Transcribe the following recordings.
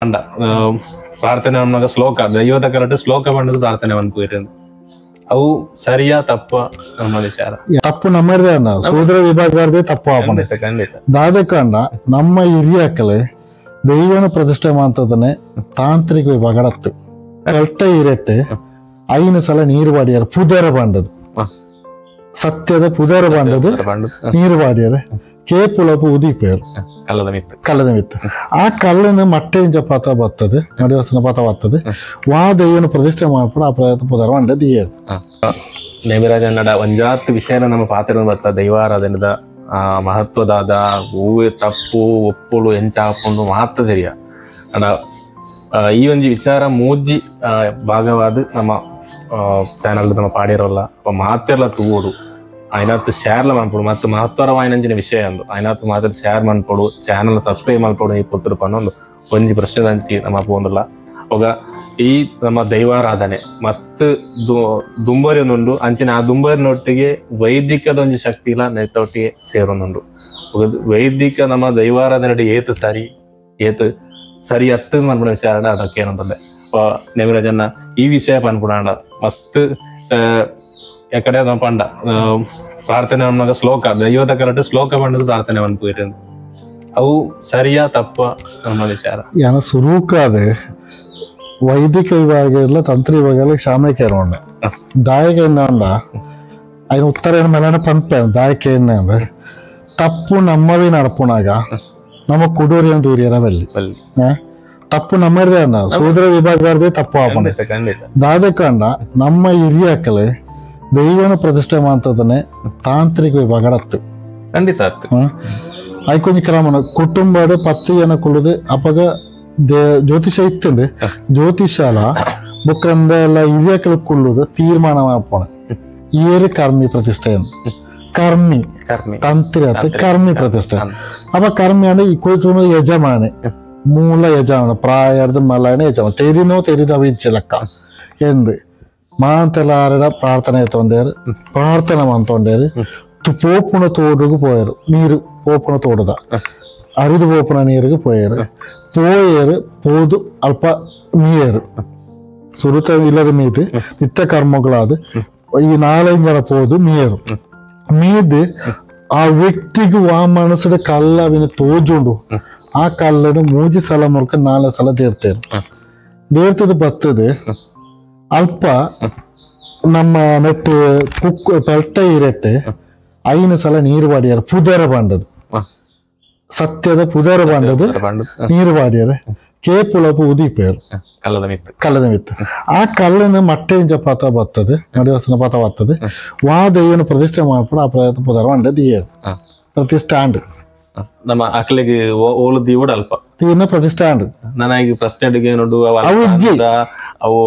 ಅಂಡ ಪ್ರಾರ್ಥನೆ ಅನ್ನುವಾಗ ಶ್ಲೋಕ ದೈವದ ಕರಟು ಶ್ಲೋಕ ಬಂದದ್ದು ಪ್ರಾರ್ಥನೆ ಪನ್ಪುವೆರ್ ಅವು ಸರಿಯಾ ತಪ್ಪ ನಮ್ಮ ವಿಚಾರ ತಪ್ಪು ನಮ್ಮದೇ ಅಣ್ಣ ಸೂದ್ರ ವಿಭಾಗದೇ ತಪ್ಪು ಆಪಣೆ ಖಂಡಿತ ಖಂಡಿತ ದಾದಕಾಂಡ ನಮ್ಮ ಹಿರಿಯಾಕಲೆ ದೈವನ ಪ್ರತಿಷ್ಠೆ ಮಾಡ್ತದನೆ ತಾಂತ್ರಿಕ ವಿಭಾಗ ಅತ್ತು ಕಲ್ಟ ಇರಟ್ಟೆ 5 ಸಲ ನೀರು ಬಾಡಿಯಾರ ಪುದರ ಬಾಂಡದು ಸತ್ಯದ ಪುದರ ಬಾಂಡದು ನೀರು ಬಾಡಿಯಾರ ಕೇಪುಲಪು ಉದಿಪೇರು ಕಲ್ಲದ ಮಿತ್ತು ಕಲ್ಲದ ಮಿತ್ತು ಆ ಕಲ್ಲನ್ನು ಮಟ್ಟೆ ಇಂಚ ಪಾತ ಬರ್ತದೆ ನಡಿವಸ್ತನ ಪಾತ ಬರ್ತದೆ ವಾ ದೈವನ ಪ್ರತಿಷ್ಠೆ ಮಾಡ್ಕೊಂಡು ಆ ಪ್ರಯತ್ನ ಪುದರ ಬಾಂಡದು ದಿಯದು ನೇಮಿರಾಜನ್ನಡ ಒಂಜಾತ್ ವಿಷಯನ ನಮ್ಮ ಪಾತ್ರ ಬರ್ತ ದೈವಾರಾಧನೆದ ಮಹತ್ವದಾದ ಹೂವೆ ತಪ್ಪು ಒಪ್ಪುಳು ಎಂಚಾಪುಂಡು ಮಾತ್ರ ಸರಿಯ ಅಡ ಈ ಒಂಜಿ ವಿಚಾರ ಮೂಜಿ ಭಾಗವಾದ ನಮ್ಮ ಚಾನಲ್ ನಮ್ಮ ಪಾಡಿರೋಲ್ಲ ಮಾತೆಲ್ಲ ತೂಡು ಆಯ್ನಾತ್ ಶೇರ್ಲ ಮನ್ಪೊಡು ಮತ್ತು ಮಹತ್ವರವಾಯಿನಂಚಿನ ವಿಷಯ ಅಂದು ಆಯ್ನಾತ್ ಮಾತ್ರ ಶೇರ್ ಮನ್ಪೊಡು ಚಾನಲ್ ಸಬ್ಸ್ಕ್ರೈಬ್ ಮನ್ಪೊಡು ಈ ಪುತ್ರ ಪನ್ನೊಂದು ಒಂಜಿ ಪ್ರಶ್ನೆ ನಮ್ಮ ಪೋಂದುಲ್ಲ ಒಗ ಈ ನಮ್ಮ ದೈವಾರಾಧನೆ ಮಸ್ತ್ ದುಂಬರಿಯೊಂದುಂಡು ಅಂಚಿನ ಆ ದುಂಬರಿನೊಟ್ಟಿಗೆ ವೈದಿಕದ ಒಂಜಿ ಶಕ್ತಿ ಇಲ್ಲ ನೆತ್ತೊಟ್ಟಿಗೆ ಸೇರೊಂದುಂಡು ವೈದಿಕ ನಮ್ಮ ದೈವಾರಾಧನೆ ಏತು ಸರಿ ಏತು ಸರಿ ಅತ್ತು ಮನ್ಪುನ ವಿಚಾರ ಅದಕ್ಕೆ ಏನಂತಂದೆ ನೇಮಿರಾಜನ್ನ ಈ ವಿಷಯ ಪನ್ಪುಣಾಂಡ ಮಸ್ತ್ ಎಕಡೆ ನಮ್ಮ ಪಂಡ ಪ್ರಾರ್ಥನೆ ಅನ್ನುವಾಗ ಶ್ಲೋಕ ದೈವದ ಕರಟು ಶ್ಲೋಕ ಬಂದದ್ದು ಪ್ರಾರ್ಥನೆ ಪನ್ಪುವೆರ್ ಅವು ಸರಿಯಾ ತಪ್ಪ ನಮ್ಮ ವಿಚಾರ ಯಾನ ಸುರೂಕಾದೆ ವೈದಿಕ ವಿಭಾಗ ಇಲ್ಲ ತಂತ್ರ ವಿಭಾಗ ಕ್ಷಾಮಕ್ಕೆ ದಾಯಕ ಎನ್ನ അതിന് ಉತ್ತರ ಮೇಲಾನ ಪಂಪೆ ದಾಯಕ ಎನ್ನ ಅಂದ್ರೆ ತಪ್ಪು ನಮ್ಮವೇ ನಡಪುಣಾಗ ನಮ್ಮ ಕುಡೂರಿ ಅಂತ ಊರಿಯರ ಬಲ್ಲಿ ತಪ್ಪು ನಮ್ಮದೇ ಅಣ್ಣ ಸೂದ್ರ ವಿಭಾಗದೇ ತಪ್ಪು ಆಪಣೆ ದಾದಕಾಂಡ ನಮ್ಮ ಹಿರಿಯಾಕಲೆ ದೈವನ ಪ್ರತಿಷ್ಠೆ ಮಾಡ್ತದನೆ ತಾಂತ್ರಿಕ ವಿಭಾಗ ಅತ್ತು ಖಂಡಿತ ಐಕೊಂಜಿ ಕ್ರಮನ ಕುಟುಂಬ 10 ಜನ ಕುಳ್ಳುದು ಅಪಗ ಜ್ಯೋತಿಷ ಇತ್ತಂದೆ ಜ್ಯೋತಿಷಾಲ ಬುಕ್ಕಂದ ಎಲ್ಲ ಹಿರಿಯಾಕಲು ಕುಳ್ಳುದು ತೀರ್ಮಾನ ಮಾಡ್ಪೋಣ ಏರು ಕರ್ಮಿ ಪ್ರತಿಷ್ಠೆ ಕರ್ಮಿ ತಂತ್ರಿ ಅತ್ತ ಕರ್ಮಿ ಪ್ರತಿಷ್ಠೆ ಅಪ್ಪ ಕರ್ಮಿ ಅಂದ್ರೆ ಈ ಕುಟುಂಬದ ಯಜಮಾನೆ ಮೂಲ ಯಜಮಾನ ಪ್ರಾಯದ ಮಲಯನ ಯಜಮಾನ ತೆರಿನೋ ತೆರಿದ ಅವಿಚ್ಚ ಲೆಕ್ಕ ಎಂದು ಮಾಂತೆಲ್ಲಾರ ಪ್ರಾರ್ಥನೆ ತೊಂದೇರು ಪ್ರಾರ್ಥನೆ ಮಂತೊಂಡೇರು ಪೋಪುಣ ತೋಡುಗು ಪೋಯರು ನೀರು ಪೋಪುಣ ತೋಡುದ ಅರಿದು ಪೋಪುಣ ನೀರಿಗೆ ಪೋಯರು ಪೋಯರು ಪೋದು ಅಲ್ಪ ಮೀಯರು ಸುರುತ ಇಲ್ಲದ ಮೀದು ನಿತ್ಯ ಕರ್ಮಗಳಾದ ಈ 4-5 ಜನ ಪೋದು ಮೀಯರು ಮೀದು ಆ ವ್ಯಕ್ತಿಗೆ ಆ ಮನಸ್ಸದ ಕಲ್ಲವಿನ ತೋಜುಂಡು ಆ ಕಲ್ಲನ್ನು 3 ಸಲ ಮೂಲಕ 4 ಸಲ ದೇರ್ತೇರು ದೇರ್ತದ ಬರ್ತದೆ ಅಲ್ಪ ನಮ್ಮ ನೆಟ್ಟು ಕುಕ್ಕು ಪೆಲ್ಟ ಇರಟ್ಟೆ 5 ಸಲ ನೀರು ಬಾಡಿಯಾರ ಪುದರ ಬಾಂಡದು ಸತ್ಯದ ಪುದರ ಬಾಂಡದು ನೀರು ಬಾಡಿಯಾರ ಕೇಪುಲಪು ಉದಿಪೇರು ಕಲ್ಲದ ಮಿತ್ತು ಕಲ್ಲದ ಮಿತ್ತು ಆ ಕಲ್ಲನ್ನು ಮಟ್ಟೆ ಇಂಚ ಪಾತ ಬರ್ತದೆ ನಡಿವಸ್ತನ ಪಾತ ಬರ್ತದೆ ವಾ ದೈವನ ಪ್ರತಿಷ್ಠೆ ಮಾಡ್ಕೊಂಡು ಆ ಪ್ರಯತ್ನ ಪುದರ ಬಾಂಡದು ದಿಯದು ಪ್ರತಿಷ್ಠೆ ಆಂಡು ನಮ್ಮ ಅಕ್ಲೆಗೆ ಓಲು ದೀವಡ ಅಲ್ಪ ತೀರ್ನ ಪ್ರತಿಷ್ಠೆ ಆಂಡು ನನಗೆ ಪ್ರಶ್ನೆ ನೋಡು ಅವು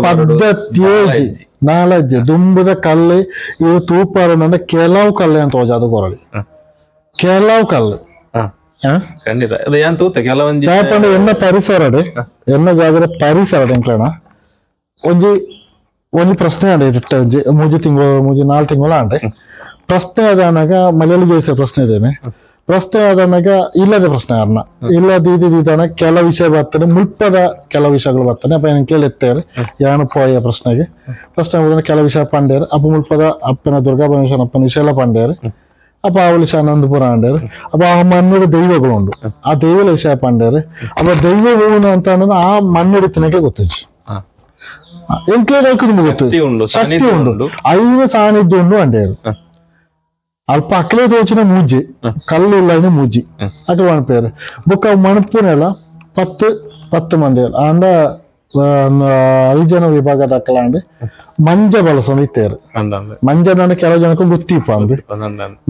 ಪದ್ಧತಿ ನಾಲಜ್ಜೆ ದುಂಬುದ ಕಲ್ಲು ಇವು ತೂಪಾರ ಕೆಲವು ಕಲ್ಲು ಅಂತ ಹೋಜಾದ ಕೊರಳಿ ಕೆಲವು ಕಲ್ಲು ಖಂಡಿತ ಏನ್ ತೂತೆ ಕೆಲವೊಂದು ಎನ್ನ ಪರಿಸರ ಎನ್ನ ಜಾಗದ ಪರಿಸರ ಎಂಕ್ಲಣ ಒಂಜಿ ಒಂಜಿ ಪ್ರಶ್ನೆ ಆಂಡೆ ಇಟ್ಟ ಒಂಜಿ 3 ತಿಂಗಳು 3-4 ತಿಂಗಳು ಆಂಡೆ ಪ್ರಶ್ನೆ ಆದನಾಗ ಮಲಯಾಳಿ ಜೋಯಿಸ ಪ್ರಶ್ನೆ ಇದ್ದೇನೆ ಪ್ರಶ್ನೆ ಆದನಾಗ ಇಲ್ಲದ ಪ್ರಶ್ನೆ ಅರ್ನ ಇಲ್ಲದ ಇದ್ದಾನ ಕೆಲವು ವಿಷಯ ಬರ್ತಾನೆ ಮುಲ್ಪದ ಕೆಲವು ವಿಷಯಗಳು ಬರ್ತಾನೆ ಅಪ್ಪ ಏನ್ ಕೇಳಿತ್ತೇವೆ ಯಾನು ಪೋಯ ಪ್ರಶ್ನೆಗೆ ಪ್ರಶ್ನೆ ಕೆಲವು ವಿಷಯ ಪಂಡೇರು ಅಪ್ಪ ಮುಲ್ಪದ ಅಪ್ಪನ ದುರ್ಗಾ ಪರಮೇಶ್ವರ ಅಪ್ಪನ ವಿಷಯ ಎಲ್ಲ ಪಂಡೇರು ಅಪ್ಪ ಅವಳು ಆನಂದಪುರ ಅಂಡೇರು ಅಪ್ಪ ಆ ಮಣ್ಣುಡು ದೈವಗಳು ಉಂಡು ಆ ದೈವಲ ವಿಷಯ ಪಂಡೇರು ಅಪ್ಪ ದೈವ ಹೂವು ಅಂತ ಅನ್ನೋದು ಆ ಮಣ್ಣುಡು ತಿನ್ನಕ್ಕೆ ಗೊತ್ತಿಜ್ಜಿ ಎಂಕ್ಲೇದಾಯ್ಕು ಗೊತ್ತು ಶಕ್ತಿ ಉಂಡು ಐದು ಸಾನ್ನಿಧ್ಯ ಉಂಡು ಅಂಡೇರು ಅಲ್ಪ ಅಕ್ಲೆ ತೋಚಿನ ಮೂಜಿ ಕಲ್ಲು ಉಳ್ಳಾಯಿನ ಮೂಜಿ ಅಕ್ಲೆ ಮಣಪೇರು ಬೊಕ್ಕ ಮಣಪುನೆಲ್ಲ 10 ಮಂದಿ ಆಂಡ ಹರಿಜನ ವಿಭಾಗದ ಅಕ್ಕಲಾಂಡ್ ಮಂಜ ಬಳಸೋದು ಇತ್ತೇರು ಮಂಜನ ಕೆಲವು ಜನಕ್ಕೆ ಗೊತ್ತಿಪ್ಪ ಅಂದು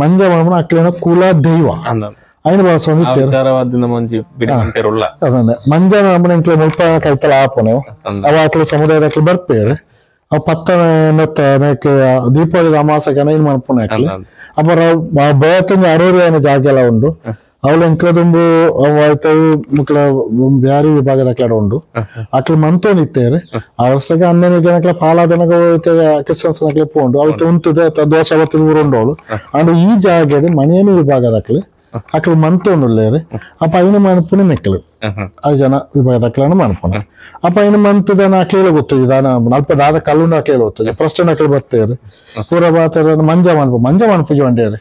ಮಂಜ ಬಳಸೋಣ ಅಕ್ಲೇನ ಕುಲ ದೈವ ಅಯ್ನ ಬಳಸೋದು ಇತ್ತೇರು ಅದಂದೆ ಮಂಜ ಎಂಕ್ಲೆ ಮುಲ್ಪ ಕೈತಲ ಆಪನೆ ಅವ ಅಕ್ಲೆ ಸಮುದಾಯದ ಅಕ್ಲೆ ಬರ್ಪೇರು ಅವು 10 ದೀಪಾವಳಿ ಅಮಾಸಕನ ಏನು ಮನ್ಪುನೆ ಅಕ್ಲೆ ಅಪರ ಬೇತಂಜಿ ಅರೂರಿಯನ ಜಾಗ ಎಲ್ಲ ಉಂಡು ಅವಳು ಎಂಕ್ಲದುಂಬು ಮುಕ್ಲ ಬ್ಯಾರಿ ವಿಭಾಗದ ಅಕ್ಲಡ ಉಂಡು ಅಕ್ಲೆ ಮಂತೋನ್ ಇತ್ತೇರು ಅವಸ್ಥಗೆ ಅನ್ನನಿಗೆ ಅಕ್ಲೆ ಪಾಲಾದನಗ ಕ್ರಿಶ್ಚಿಯನ್ಸ್ ಅಕ್ಲೆ ಪೋಂಡು ಅವತ್ತು ಉಂಟುದೆ ದೋಷ ಅವತ್ತು ಊರುಂಡು ಅವಳು ಅಂಡ್ ಈ ಜಾಗದ ಮನೆಯನ್ನು ವಿಭಾಗದ ಅಕ್ಲೆ ಅಕ್ಲು ಮಂತೊಂಡುಲ್ಲೇರು ಅಪ್ಪ ಐನ ಮನಪುನ ಮೆಕ್ಕಲು ಅದು ಜನ ವಿಭಾಗದ ಮನಪುನ ಅಪ್ಪ ಐನ ಮಂತದ ಅಕ್ಲೇಲ ಗೊತ್ತುಜಿ ದಾನ ಅಲ್ಪ ದಾದ ಕಲ್ಲುಂಡು ಅಕ್ಲೇಲ ಗೊತ್ತುಜಿ ಪ್ರಶ್ನೆ ಅಕ್ಲು ಬರ್ತೇರು ಪೂರ ಬಾತೇರು ಮಂಜ ಮನ್ಪು ಮಂಜ ಮನ್ಪುಜಿ వండేರು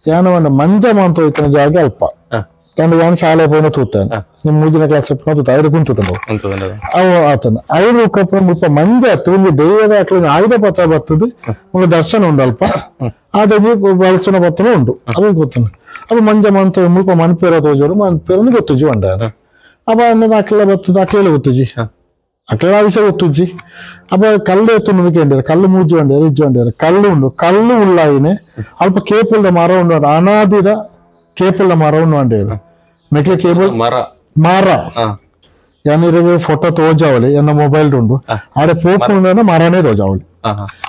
ಯಾನ వంಡ ಮಂಜ ಮಂತ ಹೋಯ್ತಾನ ಜಾಗ ಅಲ್ಪ ತಂದು ಯಾನ್ ಶಾಲೆ ಪೋನ ತೂತಾನೆ ನಿಮ್ಮ ಮೂಜಿನ ಕ್ಲಾಸ್ ಪೋನ ತೂತ ಐದು ಕುಂತುತ್ತಂಡು ಅವು ಆತನ ಐದು ಕಪ್ಪು ಮುಲ್ಪ ಮಂಜ ಒಂದು ದೈವದ ಅಕ್ಲಿನ ಆಯುಧ ಪತ್ರ ಬರ್ತದೆ ಒಂದು ದರ್ಶನ ಉಂಡು ಅಲ್ಪ ಆದಾಗಿ ಬಳಸನ ಪತ್ರನೂ ಉಂಟು ಅದು ಗೊತ್ತಾನೆ ಅಪ್ಪ ಮಂಜ ಮಂತ ಮುಲ್ಪ ಮನ್ಪೇರ ತೋಜೋರು ಮನ್ಪೇರ ಗೊತ್ತುಜಿ వండారు ಅಪ್ಪ ಅನ್ನದ ಅಕ್ಲ ಬರ್ತದೆ ಅಕ್ಲೇಲ ಗೊತ್ತುಜಿ ಅಕ್ಲ ವಿಷಯ ಗೊತ್ತುಜಿ ಅಪ್ಪ ಕಲ್ಲು ಎತ್ತುನ್ನದಕ್ಕೆ ಎಂಡಾರು ಕಲ್ಲು ಮೂಜಿ వండారు ಇಜ್ಜು వండారు ಕಲ್ಲು ಉಂಡು ಕಲ್ಲು ಉಳ್ಳಾಯಿನೆ ಅಲ್ಪ ಕೇಪುಲ್ದ ಮರ ಉಂಡು ಅನಾದಿದ ಕೇಪುಲ್ದ ಮರ ಉಂಡು వండారు ಮೆಟ್ಲೆ ಕೇಬಲ್ ಮರ ಮರ ಯಾನಿರಿಗೆ ಫೋಟೋ ತೋಜಾವಲಿ ಎನ್ನ ಮೊಬೈಲ್ ಉಂಡು ಆಡೆ ಪೋಪು ಮರನೇ ತೋಜಾವಲಿ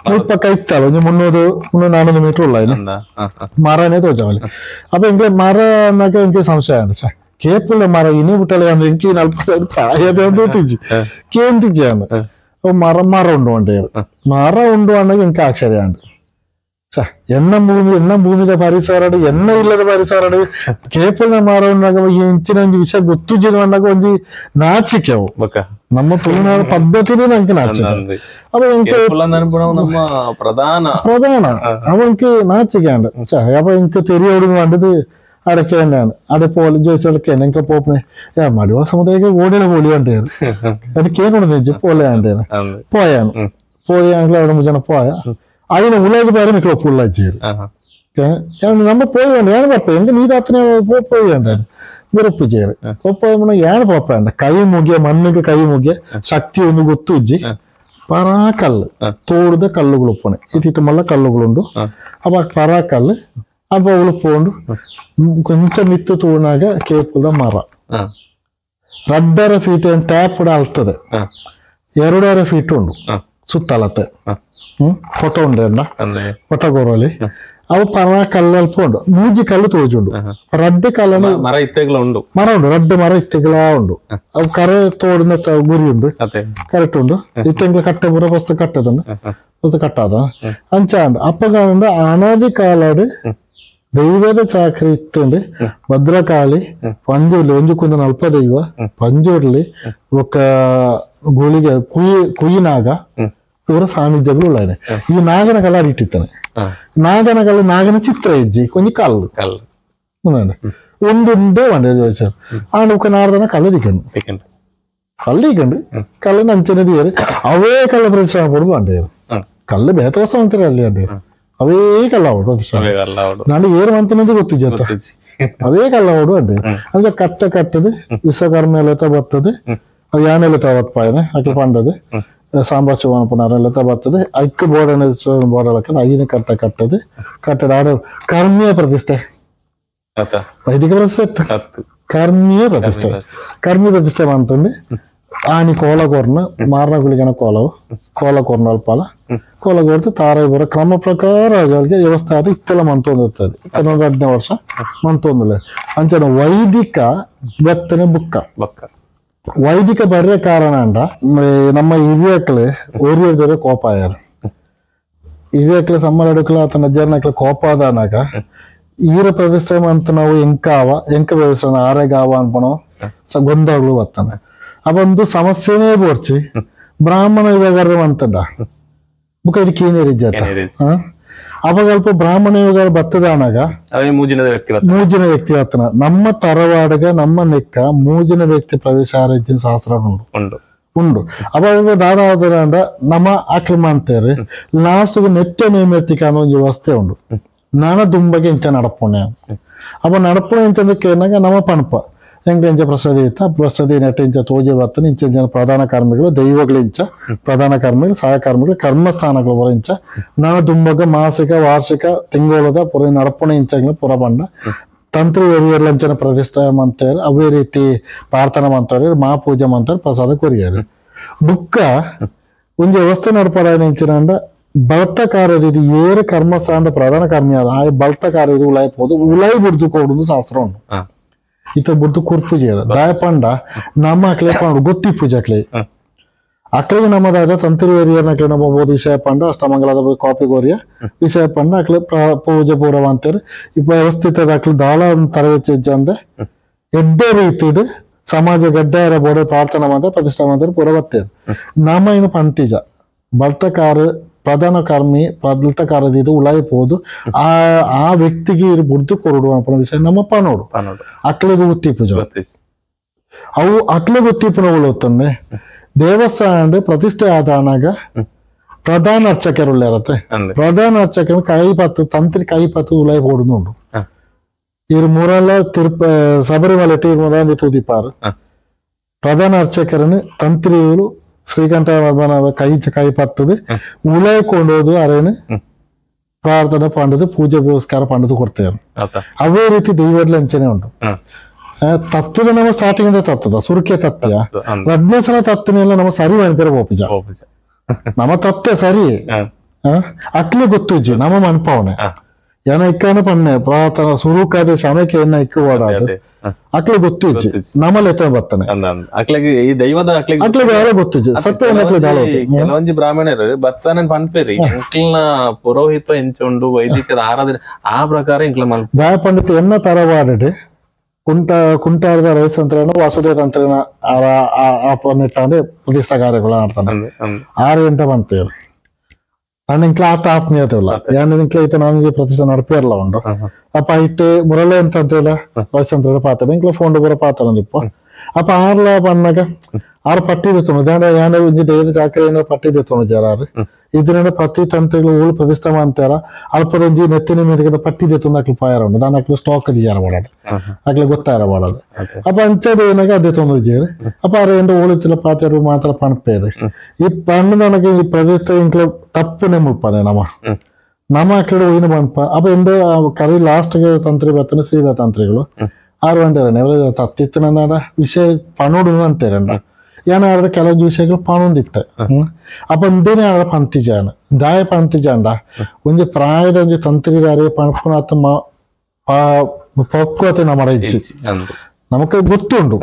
ಮುಲ್ಪ ಕೈತ್ತಲ್ಲ ಒಂಜಿ 300 400 ಮೀಟರ್ ಉಳ್ಳಾಯಿನೆ ಮರನೇ ತೋಜಾವಲಿ ಅಪ್ಪ ಎಂಗೆ ಮರ ಅನ್ನಕ ಎಂಗೆ ಸಂಶಯ ಅಂಡ ಸರ್ ಕೇಪುಲ್ದ ಮರ ಇನಿ ಬಿಟ್ಟಲೆ ಅಂದ್ರೆ ಎಂಕಿ ನಲ್ಪ ಪ್ರಾಯದ ತೂತಿಜಿ ಕೇಂತಿಜಿ ಅಂದ ಮರ ಮರ ಉಂಡು వండేరు ಮರ ಉಂಡು ಅನ್ನಕ ಎಂಕೆ ಆಶ್ಚರ್ಯ ಅಂಡ ಎನ್ನ ಭೂಮಿ ಎನ್ನ ಭೂಮಿದ ಪರಿಸರ ಎನ್ನ ಇಲ್ಲದ ಪರಿಸರ ಕೇಪಲ್ನ ಮರ ಉಂಡಾಗ ಇಂಚಿನ ಒಂಜಿ ವಿಷಯ ಗೊತ್ತುಜ್ಜಿದ ಅಂಡಾಗ ಒಂಜಿ ನಾಚಿಕೆವು ನಮ್ಮ ತುಳುನಾಡ ಪದ್ಧತಿನೇ ನಂಗೆ ನಾಚಿಕೆ ಅವ ಎಂಕೆ ನಮ್ಮ ಪ್ರಧಾನ ಪ್ರಧಾನ ಅವ ಎಂಕೆ ನಾಚಿಕೆ ಅಂಡ ಅವ ಎಂಕೆ ತೆರಿಯೋಡು వండದು ಅಡಕೆ ಅಡೆ ಪೋಲಿ ಜೋಯಿಸಕ್ಕೆ ಎಂಕ ಪೋಪನೆ ಮಡಿವಾಳ ಸಮುದಾಯಕ್ಕೆ ಓಡಿನ ಪೋಲಿ ಅಂಟೇರು ಅದಕ್ಕೆ ಏನು ಪೋಲೆ ಅಂಟೇನು ಪೋಯಾನು ಪೋಯಾನ್ಲ ಎರಡು ಜನ ಪೋಯ അതിന് ഉള്ളേക്ക് പേരെ മിക്ക ഒപ്പുള്ള ചെയ്തു നമ്മ പോയി വേണ്ട ഞാൻ പപ്പ എന്റെ നീതാത്തിനെ പോയി വേണ്ട ഉറപ്പ് ചെയ്ത് ഒപ്പം ഞാൻ പോപ്പ കൈ മുಗಿയ മണ്ണിಗೆ ಕೈ ಮುಗಿಯ ಶಕ್ತಿ ಒಂದು ಗೊತ್ತುಜ್ಜಿ ಪರಾ ಕಲ್ಲು ತೋಡುದ ಕಲ್ಲುಗಳು ಉಪ್ಪಣೆ ಇತ್ತಿತ್ತ ಮಲ್ಲ ಕಲ್ಲುಗಳುಂಡು ಅಪ್ಪ ಪರಾ ಕಲ್ಲು ಅಪ್ಪ ಉಳುಪುಂಡು ಕೊಂಚ ಮಿತ್ತು ತೂಣಾಗ ಕೇಪುದ ಮರ 2.5 ಫೀಟ್ ಟ್ಯಾಪ್ ಅಳ್ತದೆ 2.5 ಫೀಟ್ ಉಂಡು ಸುತ್ತಲತೆ ಫೋಟೋ ಉಂಡು ಫೋಟೋ ಗೋರಲ್ಲಿ ಅವು ಪರ ಕಲ್ಲು ಅಲ್ಪ ಉಂಡು ಮೂಜಿ ಕಲ್ಲು ತೋಜುಂಡು ರಡ್ಡು ಕಲ್ಲನ್ನು ಮರ ಇತ್ತೆಗಳ ಉಂಡು ಮರ ಉಂಡು ರಡ್ಡು ಮರ ಇತ್ತೆಗಳ ಉಂಡು ಅವು ಕರೆ ತೋಡಿನ ಗುರಿ ಉಂಡು ಕರೆಕ್ಟ್ ಉಂಡು ಇತ್ತೆಂಗ್ಲ ಕಟ್ಟೆ ಪೂರ ಪಸ್ತ ಕಟ್ಟದನ್ನ ಪಸ್ತ ಕಟ್ಟಾದ ಅಂಚ ಉಂಡು ಅಪ್ಪಗಾಂಡ ಅನಾದಿ ಕಾಲಾಡು ದೈವದ ಚಾಕ್ರಿ ಇತ್ತುಂಡು ಭದ್ರಕಾಳಿ ಪಂಜುರ್ಲಿ ಒಂಜು ಕುಂದನ ಅಲ್ಪ ದೈವ ಪಂಜುರ್ಲಿ ಒಕ್ಕ ಗುಳಿಗೆ ಕುಯಿ ಕುಯಿನಾಗ ಪೂರ ಸಾನ್ನಿಧ್ಯಗಳು ಉಳ್ಳಾನೆ ಈ ನಾಗನ ಕಲ್ಲ ಇಟ್ಟಿತ್ತಾನೆ ನಾಗನ ಕಲ್ಲು ನಾಗನ ಚಿತ್ರ ಇಜ್ಜಿ ಕೊಂಚ ಕಲ್ಲು ಒಂದೊಂದೇ వండే ചോദിച്ചാൽ ആണ്ട് ഒക്കെ നാർദന കല്ല് ഇരിക്കുന്നു കല്ല് ഇരിക്കുന്നുണ്ട് കല്ലിന് അഞ്ചിന് തീയറ് അവേ കല്ല പ്രതിഷ്ഠ കൊടുക്കും വേണ്ടത് കല്ല് ഭേദവസം കല്ല് വേണ്ടത് ಅವೇ ಕಲ್ಲಾವಡು ಪ್ರತಿಷ್ಠಾನ ನಾನು ಏರು ಮಂತನದು ಗೊತ್ತು ಜೊತೆ ಅವೇ ಕಲ್ಲಾವಡು ಅಂಡೆ ಅಂದ್ರೆ ಕಟ್ಟ ಕಟ್ಟದು ವಿಶ್ವಕರ್ಮ ಎಲ್ಲ ಬರ್ತದೆ ಅವು ಯಾನೆಲ್ಲ ತವತ್ಪಾಯನೆ ಅಕ್ಲು ಪಂಡದು ಸಾಂಬಾರ್ ಶಿವನಪ್ಪನಾರೆಲ್ಲ ಬರ್ತದೆ ಐಕ್ ಬೋರ್ಡ್ ಬೋರ್ಡ್ ಹಾಕೊಂಡು ಐನ ಕಟ್ಟ ಕಟ್ಟದು ಕಟ್ಟಡ ಆಡ ಕರ್ಮೀಯ ಪ್ರತಿಷ್ಠೆ ವೈದಿಕ ಪ್ರತಿಷ್ಠೆ ಕರ್ಮೀಯ ಪ್ರತಿಷ್ಠೆ ಕರ್ಮೀಯ ಪ್ರತಿಷ್ಠೆ ಅಂತಂದು ಆನಿ ಕೋಲ ಕೋರ್ನ ಮಾರನ ಗುಳಿಗನ ಕೋಲವು ಕೋಲ ಕೋರ್ನ ಅಲ್ಪಾಲ ಕೋಲ ಕೋರ್ತು ತಾರ ಬರೋ ಕ್ರಮ ಪ್ರಕಾರ ವ್ಯವಸ್ಥೆ ಆದ ಇತ್ತೆಲ್ಲ ಮಂತೊಂದಿರ್ತದೆ ಇತ್ತೊಂದು 15 ವರ್ಷ ಮಂತೊಂದಿಲ್ಲ ಅಂಚನ ವೈದಿಕ ಬೆತ್ತನೆ ಬುಕ್ಕ ಬಕ್ಕ ವೈದಿಕ ಬರ್ರೆ ಕಾರಣ ಅಂಡ ನಮ್ಮ ಹಿರಿಯಕ್ಲೆ ಒರಿಯದವರೆ ಕೋಪ ಆಯಾರ ಹಿರಿಯಕ್ಲೆ ಸಮ್ಮಲಡುಕ್ಲ ಆತನ ಜರ್ನಕ್ಲೆ ಕೋಪ ಆದನಾಗ ಈರ ಪ್ರತಿಷ್ಠೆ ಅಂತ ನಾವು ಎಂಕಾವ ಎಂಕ ಪ್ರತಿಷ್ಠಾನ ಆರೆಗಾವ ಅನ್ಪಣೋ ಗೊಂದಗಳು ಬರ್ತಾನೆ ಅವೊಂದು ಸಮಸ್ಯೆನೇ ಬೋರ್ಚಿ ಬ್ರಾಹ್ಮಣ ಇವಾಗ ಅಂತಂಡ ಬುಕ್ಕ ಇದಕ್ಕೆ ಏನೇರಿಜ್ಜಾತ ಅವಾಗ ಬ್ರಾಹ್ಮಣ ಇವಾಗ ಬತ್ತದಾನಾಗ ಮೂಜಿನ ವ್ಯಕ್ತಿ ಆತನ ನಮ್ಮ ತರವಾಡಗ ನಮ್ಮ ನೆಕ್ಕ ಮೂಜಿನ ವ್ಯಕ್ತಿ ಪ್ರವೇಶ ಆರೋಗ್ಯ ಶಾಸ್ತ್ರ ಉಂಡು ಉಂಡು ಅವಾಗ ದಾದಾದ ನಮ್ಮ ಆಕ್ರಮ ಅಂತಾರೆ ಲಾಸ್ಟ್ ನೆತ್ಯ ನೈಮಿತ್ತಿಕ ಅನ್ನೋ ಒಂದು ವ್ಯವಸ್ಥೆ ಉಂಡು ನಾನ ದುಂಬಗೆ ಇಂಚ ನಡಪುಣೆ ಅಪ್ಪ ನಡಪುಣೆ ಇಂಚಂದಕ್ಕೆ ನಮ್ಮ ಪಣಪ ಎಂಗೆ ಇಂಚ ಪ್ರಸಾದ ಇತ್ತ ಪ್ರಸಾದ ನೆಟ್ಟ ಇಂಚ ತೋಜೆ ಬರ್ತಾನೆ ಇಂಚ ಜನ ಪ್ರಧಾನ ಕರ್ಮಿಗಳು ದೈವಗಳು ಇಂಚ ಪ್ರಧಾನ ಕರ್ಮಿಗಳು ಸಹಕರ್ಮಿಗಳು ಕರ್ಮಸ್ಥಾನಗಳು ಬರ ಇಂಚ ನಾನ ದುಂಬಗ ಮಾಸಿಕ ವಾರ್ಷಿಕ ತಿಂಗಳದ ಪುರ ನಡಪುಣೆ ಇಂಚ ಪುರ ಬಂಡ ತಂತ್ರಿ ಹಿರಿಯರ್ಲಂಚನ ಪ್ರತಿಷ್ಠೆ ಅಂತಾರೆ ಅವೇ ರೀತಿ ಪ್ರಾರ್ಥನೆ ಮಂತಾರೆ ಮಹಾಪೂಜೆ ಮಂತಾರೆ ಪ್ರಸಾದ ಕೊರಿಯಾರು ಬುಕ್ಕ ಒಂದು ವ್ಯವಸ್ಥೆ ನಡಪಡ ಇಂಚಿನ ಬಲ್ತ ಕಾರ್ಯದ ಇದು ಏರು ಕರ್ಮಸ್ಥಾನದ ಪ್ರಧಾನ ಕರ್ಮಿ ಆದ ಆ ಬಲ್ತ ಕಾರ್ಯ ಇದು ಉಲಾಯ್ ಪೋದು ಉಲಾಯ್ ಬುಡ್ದು ಕೊಡುದು ಶಾಸ್ತ್ರ ಉಂಟು ಇತ ಬುಡ್ದು ಕುರ್ಪು ಪೂಜೆ ದಾಯಪಂಡ ನಮ್ಮ ಅಕ್ಲೆ ಪಂಡು ಗೊತ್ತಿ ಪೂಜೆ ಅಕ್ಲೆ ಅಕ್ಳಿಗೆ ನಮ್ಮದಾದ ತಂತ್ರಿ ವರಿಯರ್ನಕ್ಲೆ ನಮ್ಮ ಬೋದು ವಿಷಯ ಪಂಡ ಅಷ್ಟಮಂಗಲದ ಕಾಪಿ ಗೋರಿಯ ವಿಷಯ ಪಂಡ ಅಕ್ಲೆ ಪೂಜೆ ಪೂರವ ಅಂತಾರೆ ಇಪ್ಪ ವ್ಯವಸ್ಥಿತ ಅಕ್ಲು ದಾಳ ತರಬೇತಿ ಅಂದೆ ಎಡ್ಡೆ ರೀತಿಡು ಸಮಾಜ ಗಡ್ಡೆಯರ ಬೋಡೆ ಪ್ರಾರ್ಥನೆ ಮಾತ್ರ ಪ್ರತಿಷ್ಠೆ ಮಾತ್ರ ಪೂರ ಬರ್ತೇವೆ. ನಮ್ಮ ಏನು ಪಂತಿಜ ಬರ್ತಕಾರ ಪ್ರಧಾನ ಕರ್ಮಿ ಪ್ರದಲ್ತಕಾರದಿದು ಉಳಾಯಿಪೋದು ಆ ಆ ವ್ಯಕ್ತಿಗೆ ಇದು ಬುಡ್ದು ಕೊರಡು ಅನ್ಪನ ವಿಷಯ ನಮ್ಮ ಪನೋಡು ಅಕ್ಲಿಗೆ ಗೊತ್ತಿಪ್ಪು ಅವು ಅಕ್ಲಿಗೆ ಗೊತ್ತಿಪ್ಪುನ ಉಳೋತನ್ನೆ ದೇವಸ್ಥಾನ ಪ್ರತಿಷ್ಠೆ ಆದಾನಾಗ ಪ್ರಧಾನ ಅರ್ಚಕರುಳ್ಳಿರತ್ತೆ ಪ್ರಧಾನ ಅರ್ಚಕನ ಕೈ ಪತ್ತು ತಂತ್ರಿ ಕೈ ಪತ್ತು ಉಳಾಯಿ ಪೋಡುಂಡು. ಇವರು ಮೂರಲ್ಲ ತಿರುಪ ಶಬರಿಮಲೆ ಟೀರ್ ತೂದಿಪಾರು ಪ್ರಧಾನ ಅರ್ಚಕರನ್ನು ತಂತ್ರಿಗಳು ಶ್ರೀಕಂಠ ಕೈ ಕೈ ಪತ್ತದು ಉಳಾಯಿ ಕೊಂಡೋದು ಅರೇನು ಪ್ರಾರ್ಥನೆ ಪಂಡದು ಪೂಜೆ ಪುರಸ್ಕಾರ ಪಂಡದು ಕೊಡ್ತೇವೆ. ಅದೇ ರೀತಿ ದೈವದ ಅಂಚನೆ ಉಂಟು. ತತ್ವದ ನಮ್ಮ ಸ್ಟಾರ್ಟಿಂಗ್ ಇಂದ ತತ್ತದ ಸುರುಕೆ ತತ್ವ ರಡ್ನೇ ಸಲ ತತ್ವನೆಲ್ಲ ನಮ್ಮ ಸರಿ ಮನ್ಪೇರ ಬೋಪುಜ ನಮ್ಮ ತತ್ವ ಸರಿ ಅಕ್ಲೆ ಗೊತ್ತುಜ್ಜಿ ನಮ್ಮ ಮನ್ಪಾವನೆ ಏನ ಇಕ್ಕಾನ ಪನ್ನೆ ಪ್ರಾರ್ಥನಾ ಸುರುಕಾದ ಶಮಕ್ಕೆ ಏನ ಇಕ್ಕು ಓಡಾದು ಅಕ್ಲೆ ಗೊತ್ತುಜ್ಜಿ ನಮ್ಮಲ್ಲಿ ಎತ್ತ ಬರ್ತಾನೆ ಅಕ್ಲೆಗೆ ಈ ದೈವದ ಅಕ್ಲೆಗೆ ಅಕ್ಲೆಗೆ ಯಾರೋ ಗೊತ್ತುಜ್ಜಿ ಸತ್ಯ ಕೆಲವೊಂಜಿ ಬ್ರಾಹ್ಮಣರು ಬರ್ತಾನೆ ಪನ್ಪೇರಿ ಇಂಕ್ಲನ ಪುರೋಹಿತ ಎಂಚುಂಡು ವೈದಿಕದ ಆರಾಧನೆ ಆ ಪ್ರಕಾರ ಇಂಕ್ಲ ದಯ ಪಂಡಿತ ಎನ್ನ ತರವಾಡಿ ಕುಂಟ ಕುಂಟಾರದ ರವಿತಂತ್ರನ ವಾಸುದೇವ ತಂತ್ರನ ನಿಟ್ಟಾಂಡೆ ಪ್ರತಿಷ್ಠಾ ಕಾರ್ಯಗಳು ಆಡ್ತಾನೆ 6 ಗಂಟೆ ಬಂತೇವೆ. ನಾನು ಇಂಕ್ಲ ಆತ ಆತ್ಮೀಯತೆ ಇಲ್ಲ ಯಾನ ಇಂಕ್ಲ ಐತೆ ನನಗೆ ಪ್ರತಿಷ್ಠೆ ನಡಪಿರಲ್ಲ ಉಂಡು ಅಪ್ಪ ಇಟ್ಟು ಮುರಳೆ ಅಂತ ಅಂತೇಳ ರವಿತಂತ್ರ ಪಾತ್ರ ಇಂಕ್ಲ ಫೋನ್ ಬರೋ ಪಾತ್ರ ಇಪ್ಪ ಅಪ್ಪ ಆರ್ಲ ಬನ್ನಾಗ ಆರು ಪಟ್ಟಿ ದೆತ್ತೊಂಡು ದಾಂಡ ಯಾನ ಒಂಜಿ ದೈವದ ಚಾಕರಿ ಏನೋ ಪಟ್ಟಿ ದೆತ್ತೊಂಡು ಜರಾರು ಇದರಿಂದ ಪ್ರತಿ ತಂತ್ರಿಗಳು ಊಳು ಪ್ರತಿಷ್ಠೆ ಅಂತಾರ ಅಲ್ಪದೊಂಜಿ ನೆತ್ತಿನ ಮೇಲೆ ಪಟ್ಟಿ ದೆತ್ತೊಂದು ಅಕ್ಲು ಪಾಯರ ಉಂಡು ದಾನ ಅಕ್ಲು ಸ್ಟಾಕ್ ದಿಯಾರ ಮಾಡೋದು ಅಕ್ಲು ಗೊತ್ತಾರ ಮಾಡೋದು ಅಪ್ಪ ಅಂಚದ ಏನಾಗ ಅದೇ ತೊಂದರೆ ಜೇರು ಅಪ್ಪ ಆರು ಎಂಟು ಓಳಿತಿಲ್ಲ ಪಾತ್ಯರು ಮಾತ್ರ ಪಣಪೇರು ಈ ಪಣ್ಣು ನನಗೆ ಈ ಪ್ರತಿಷ್ಠೆ ಇಂಕ್ಲ ತಪ್ಪುನೆ ಮುಲ್ಪನೆ ನಮ್ಮ ನಮ್ಮ ಅಕ್ಲಡೆ ಒಯ್ನ ಪಣಪ ಅಪ್ಪ ಎಂಟು ಕರಿ ಲಾಸ್ಟ್ಗೆ ತಂತ್ರಿ ಬರ್ತಾನೆ ಶ್ರೀಧ ತಂತ್ರಿಗಳು 6 ಗಂಟೆ ತತ್ತಿತ್ತನ ವಿಷಯ ಪಣೋಡು ಅಂತೀರಂಡ ಏನ ಆದ್ರೆ ಕೆಲವು ವಿಷಯಗಳು ಪಣೊಂದಿತ್ತೆ ಅಪ್ಪ ಇಂದೇನೆ ಆಡ ಪಂತಿಜಾನ ದಾಯ ಪಂತಿಜಾಂಡ ಒಂಜಿ ಪ್ರಾಯದ ಒಂಜಿ ತಂತ್ರಿದಾರೆ ಪಣಪುನಾತ ಪಕ್ವತೆ ನಮ್ಮ ಇಚ್ಛೆ ನಮಕ್ ಗೊತ್ತುಂಡು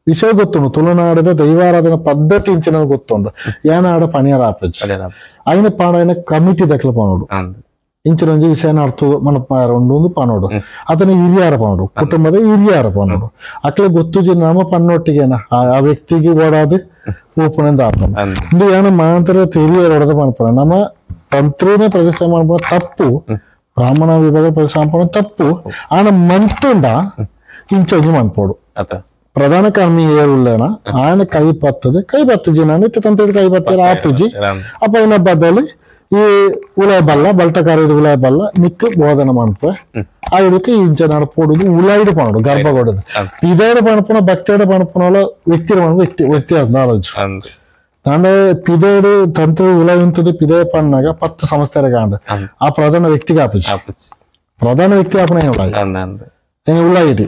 ವಿಷಯ ಗೊತ್ತುಂಡು ತುಳುನಾಡದ ದೈವಾರಾಧನ ಪದ್ಧತಿ ಇಂಚಿನ ಗೊತ್ತುಂಡು ಏನ ಆಡ ಪಣಿಯರ ಆಪಜ್ అయిన ಪಾಡೈನ ಕಮಿಟಿ ದಕ್ಲ ಪಣೋಡು ಇಂಚಿನ ಒಂಜಿ ವಿಷಯನ ಅರ್ಥ ಮನಪಾರ ಉಂಡು ಪನೋಡು ಅತನ ಹಿರಿಯಾರ ಪನೋಡು ಕುಟುಂಬದ ಹಿರಿಯಾರ ಪನೋಡು ಅಕ್ಲೆ ಗೊತ್ತುಜಿ ನಮ್ಮ ಪನ್ನೊಟ್ಟಿಗೆನ ಆ ವ್ಯಕ್ತಿಗೆ ಓಡಾದು ಓಪನಿಂದ ಆತ್ಮ ಇಂದು ಏನ ಮಾತ್ರ ಹಿರಿಯರ ಹೊಡೆದ ಪಣಪಣ ನಮ್ಮ ತಂತ್ರಿನೇ ಪ್ರತಿಷ್ಠೆ ಮಾಡ್ಬೋದು ತಪ್ಪು ಬ್ರಾಹ್ಮಣ ವಿಭಾಗ ಪ್ರತಿಷ್ಠೆ ಮಾಡ್ಬೋದು ತಪ್ಪು ಆನ ಮಂತುಂಡ ಇಂಚೊಂಜಿ ಮನ್ಪೋಡು ಪ್ರಧಾನ ಕರ್ಮಿ ಏರುಳ್ಳೇನ ಆಯನ ಕೈ ಪತ್ತದು ಕೈ ಪತ್ತುಜಿ ನಾನು ತಂತ್ರಿ ಕೈ ಪತ್ತರ ಆಪುಜಿ ಅಪ್ಪ ಇನ್ನ ಬದಲಿ ಈ ಉಲಾಯ ಬಲ್ಲ ಬಲ್ತಕಾರ ಉಲಾಯ ಬಲ್ಲ ನಿಕ್ಕ ಬೋಧನೆ ಮಾಡ್ಪ ಆ ಇದಕ್ಕೆ ಇಂಚ ನಡಪೋಡುದು ಉಲಾಯ್ಡು ಪಣೋಡು ಗರ್ಭಗೊಡದು ಪಿದೇಡ ಪಣಪುನ ಭಕ್ತಿಯಡ ಪಣಪುನ ವ್ಯಕ್ತಿ ವ್ಯಕ್ತಿ ವ್ಯತ್ಯಾಸ ನಾಲೆಜ್ ಅಂದ್ರೆ ಪಿದೇಡು ತಂತ್ರ ಉಲಾಯ್ ಉಂತದ್ದು ಪಿದೇ ಪಣ್ಣಾಗ 10 ಸಂಸ್ಥೆ ಕಾಂಡ ಆ ಪ್ರಧಾನ ವ್ಯಕ್ತಿಗೆ ಆಪುಜಿ ಪ್ರಧಾನ ವ್ಯಕ್ತಿ ಆಪನ ಉಲಾಯ್ ಉಲಾಯಿಡಿ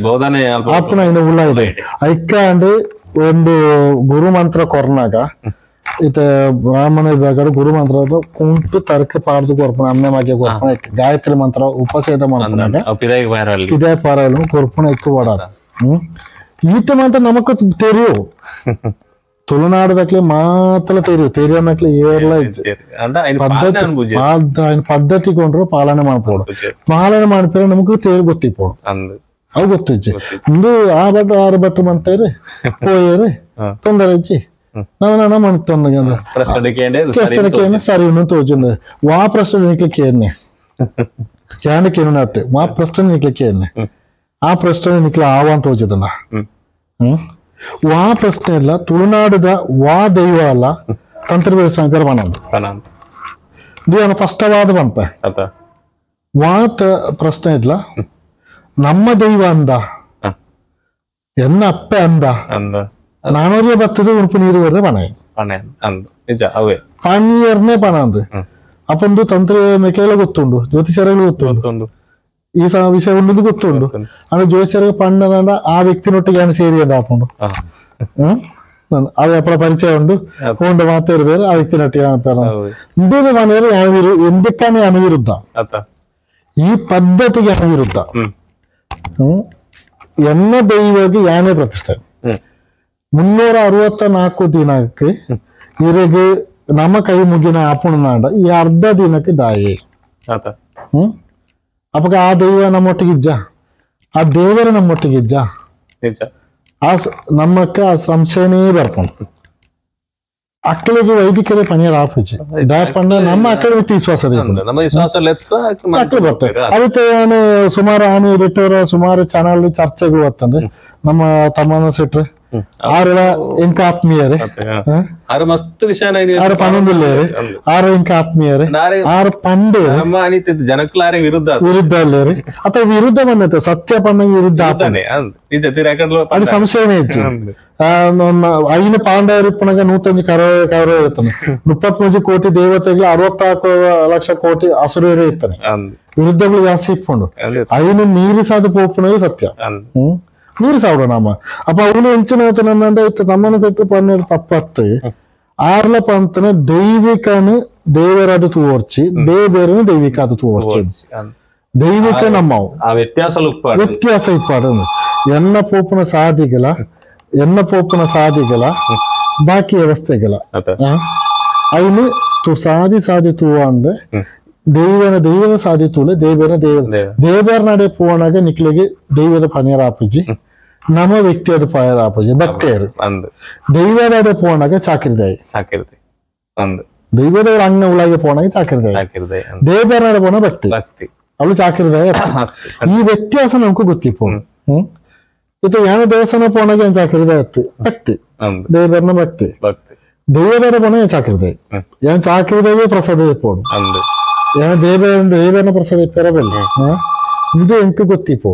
ಬೋಧನೆ ಆಪನ ಉಲಾಯಿಡಿ ಐಕಾಂಡ್ ಒಂದು ಗುರು ಮಂತ್ರ ಕೊರ್ನಾಗ ಇತ ಬ್ರಾಹ್ಮಣ ವಿಭಾಗ ಗುರು ಮಂತ್ರ ಕುಂಟು ತರ್ಕ ಪಾರ್ದು ಕೊರ್ಪಣ ಅಮ್ಮೆ ಮಾಗೆ ಕೊರ್ಪಣ ಗಾಯತ್ರಿ ಮಂತ್ರ ಉಪಸೇದ ಮಾಡ್ಕೊಂಡ ಇದೇ ಪಾರಾಯಣ ಕೊರ್ಪಣ ఎక్కువ వాడారు. ಈತ ಮಾತ್ರ ನಮಕ್ ತೆರಿಯು ತುಳುನಾಡದಕ್ಲೆ ಮಾತ್ರ ತೆರಿಯು ತೆರಿಯನ್ನಕ್ಲೆ ಏರ್ಲ ಪದ್ಧತಿ ಪದ್ಧತಿ ಕೊಂಡ್ರು ಪಾಲನೆ ಮಾಡ್ಬೋದು ಪಾಲನೆ ಮಾಡ್ಪಿರ ನಮಗ್ ತೇರು ಗೊತ್ತಿಪ್ಪೋಡು ಅವು ಗೊತ್ತಿಜ್ಜಿ ಇಂದು ಆ ಬಟ್ ಆರು ಬಟ್ರು ಮಂತೇರಿ ಪೋಯೇರಿ ತೊಂದರೆ ಇಜ್ಜಿ ನಾವು ಮಣ್ತೊಂದು ಸರಿ ತೋಜುಂಡು ವಾ ಪ್ರಶ್ನೆ ನಿಕ್ಲಿಕ್ಕೆ ಏನೇ ಕ್ಯಾನಕ್ಕೆ ಏನಾತ್ತೆ ವಾ ಪ್ರಶ್ನೆ ನಿಕ್ಲಿಕ್ಕೆ ಏನೇ ಆ ಪ್ರಶ್ನೆ ನಿಕ್ಲ ಆವ ಅಂತ ತೋಜದನ್ನ ವಾ ಪ್ರಶ್ನೆ ಇಲ್ಲ ತುಳುನಾಡದ ವಾ ದೈವ ಅಲ್ಲ ತಂತ್ರ ಇದು ಸ್ಪಷ್ಟವಾದ ಬಂಪ ವಾ ಪ್ರಶ್ನೆ ಇಲ್ಲ ನಮ್ಮ ದೈವ ಅಂದ ಎನ್ನ ಅಪ್ಪೆ ಅಂದ ನಾನೋರಿಯ ಬತ್ತದ ಉಣುಪು ನೀರು ಬರ್ರೆ ಪಣ ಪಣಿಯರ್ನೇ ಪಣ ಅಂದ ಅಪ್ಪಂದು ತಂತ್ರ ಮೇಕೆಲ್ಲ ಗೊತ್ತುಂಡು ಜ್ಯೋತಿಷರಗಳು ಗೊತ್ತುಂಡು ಈ ವಿಷಯ ಉಂಡು ಗೊತ್ತುಂಡು ಅಂದ್ರೆ ಜ್ಯೋತಿಷರ ಪಣ್ಣದಂಡ ಆ ವ್ಯಕ್ತಿನೊಟ್ಟಿಗೆ ನಾನು ಸೇರಿ ಅಂತ ಹಾಕೊಂಡು ಅದು ಅಪ್ಪಳ ಪರಿಚಯ ಉಂಡು ಕೊಂಡು ಮಾತಾಡಿ ಬೇರೆ ಆ ವ್ಯಕ್ತಿನೊಟ್ಟಿಗೆ ಮನೆಯಲ್ಲಿ ಎಂದಕ್ಕಾನೆ ಅನುವಿರುದ್ಧ ಈ ಪದ್ಧತಿಗೆ ಅನುವಿರುದ್ಧ ಎನ್ನ ದೈವಗೆ ಯಾನೇ ಪ್ರತಿಷ್ಠೆ 364 ದಿನಕ್ಕೆ ಇರೆಗೆ ನಮ್ಮ ಕೈ ಮುಗಿನ ಆಪುಣನಾಂಡ ಈ ಅರ್ಧ ದಿನಕ್ಕೆ ದಾಯೆ. ಅಪ್ಪಗ ಆ ದೈವ ನಮ್ಮೊಟ್ಟಿಗಿಜ್ಜ, ಆ ದೇವರ ನಮ್ಮೊಟ್ಟಿಗಿಜ್ಜ, ಆ ನಮ್ಮಕ್ಕ ಆ ಸಂಶಯನೇ ಬರ್ಕೊಂಡು ಅಕ್ಕಳಿಗೆ ವೈದಿಕರೇ ಪನಿಯರ್ ಆಪುಜಿ ದಾಪಂಡ ನಮ್ಮ ಅಕ್ಕಳ ಬಿಟ್ಟು ವಿಶ್ವಾಸ ಅಕ್ಕಳು ಬರ್ತಾರೆ. ಅದಕ್ಕೆ ಸುಮಾರು ಆನೆ ಇಟ್ಟವರ ಸುಮಾರು ಚಾನಲ್ ಚರ್ಚೆಗಳು ಬರ್ತಂದ್ರೆ ನಮ್ಮ ತಮ್ಮನ ಸೆಟ್ರೆ ಆರೆಲ್ಲ ಎಂಕ ಆತ್ಮೀಯರೇ, ಆರು ಪನ್ನೊಂದಿಲ್ಲೇರಿ, ಆರು ಎಂಕ ಆತ್ಮೀಯರೇ, ಆರು ಪಂಡೆ ವಿರುದ್ಧ ಅಲ್ಲೇರಿ ಅಥವಾ ವಿರುದ್ಧ ಬಂದೈತೆ ಸತ್ಯ ಪಂಡ ವಿರುದ್ಧ ಅದು ಸಂಶಯನೇ ಹೆಚ್ಚು. ಐನು ಪಾಂಡವರಿಪ್ಪನಾಗ 101 ಕೌರವ ಇರ್ತಾನೆ, 33 ಕೋಟಿ ದೇವತೆಗಳು 64 ಲಕ್ಷ ಕೋಟಿ ಅಸುರರೇ ಇರ್ತಾನೆ. ವಿರುದ್ಧಗಳು ಜಾಸ್ತಿ ಇಟ್ಕೊಂಡು ಐನು ಮೀರಿಸಾದ ಪೋಪನವೇ ಸತ್ಯ. ಮೀರಿಸಾವಡ ನಾಮ ಅಪ್ಪ ಅವನು ಹೆಂಚಿನ ಇತ್ತ ತಮ್ಮನ ಸೆಟ್ಟು ಪನ್ನೆರಡು ತಪ್ಪತ್ತು ಆರ್ಲ ಪಂತನ ದೈವಿಕನು ದೇವರಾದ ತೂವರ್ಚಿ ದೇವೇರನು ದೈವಿಕ ಅದು ತೂವರ್ಚಿ ದೈವಿಕ ನಮ್ಮವು ವ್ಯತ್ಯಾಸ ವ್ಯತ್ಯಾಸ ಇಪ್ಪಾಡು ಎನ್ನ ಪೋಪನ ಸಾಧಿಗಳ ಎನ್ನ ಪೋಪನ ಸಾಧಿಗಳ ಬಾಕಿ ವ್ಯವಸ್ಥೆಗಳ ಅವನು ತು ಸಾಧಿ ಸಾಧಿ ತೂವ ಅಂದೆ ದೈವನ ದೈವದ ಸಾಧಿ ತೂಲೆ ದೇವರ ದೇವ ದೇವರ ನಡೆ ಪೋಣಾಗ ನಿಕ್ಲಿಗೆ ದೈವದ ಪನಿಯರ ಆಪುಜಿ ನಮ್ಮ ವ್ಯಕ್ತಿಯದ ಪನಿಯರ ಆಪುಜಿ ಭಕ್ತಿಯರು ದೈವದ ಪೋಣಾಗ ಚಾಕಿರ್ದಾಯಿ ದೈವದ ಅಂಗ ಉಳಾಗೆ ಪೋಣಾಗ ಚಾಕಿರ್ದಾಯಿ ದೇವರ ನಡೆ ಪೋಣ ಭಕ್ತಿ ಭಕ್ತಿ ಅವಳು ಚಾಕಿರ್ದಾಯ. ಈ ವ್ಯತ್ಯಾಸ ನಮ್ಗೆ ಗೊತ್ತಿಪ್ಪು. ಇದು ಯಾನ ದೇವಸ್ಥಾನ ಪೋಣಾಗ ಏನ್ ಚಾಕಿರ್ದಾಯ ಭಕ್ತಿ ದೇವರನ ಭಕ್ತಿ ದೈವದರ ಪೋಣ ಏನ್ ಚಾಕಿರ್ದಾಯಿ ಏನ್ ಚಾಕಿರ್ದಾಯ ಪ್ರಸಾದ ಪೋಣು ದೇವರನ್ನ ಪ್ರಸಾದ ಪೆರಬಲ್ಲ ಇದು ಎಂಟು ಗೊತ್ತಿಪ್ಪು.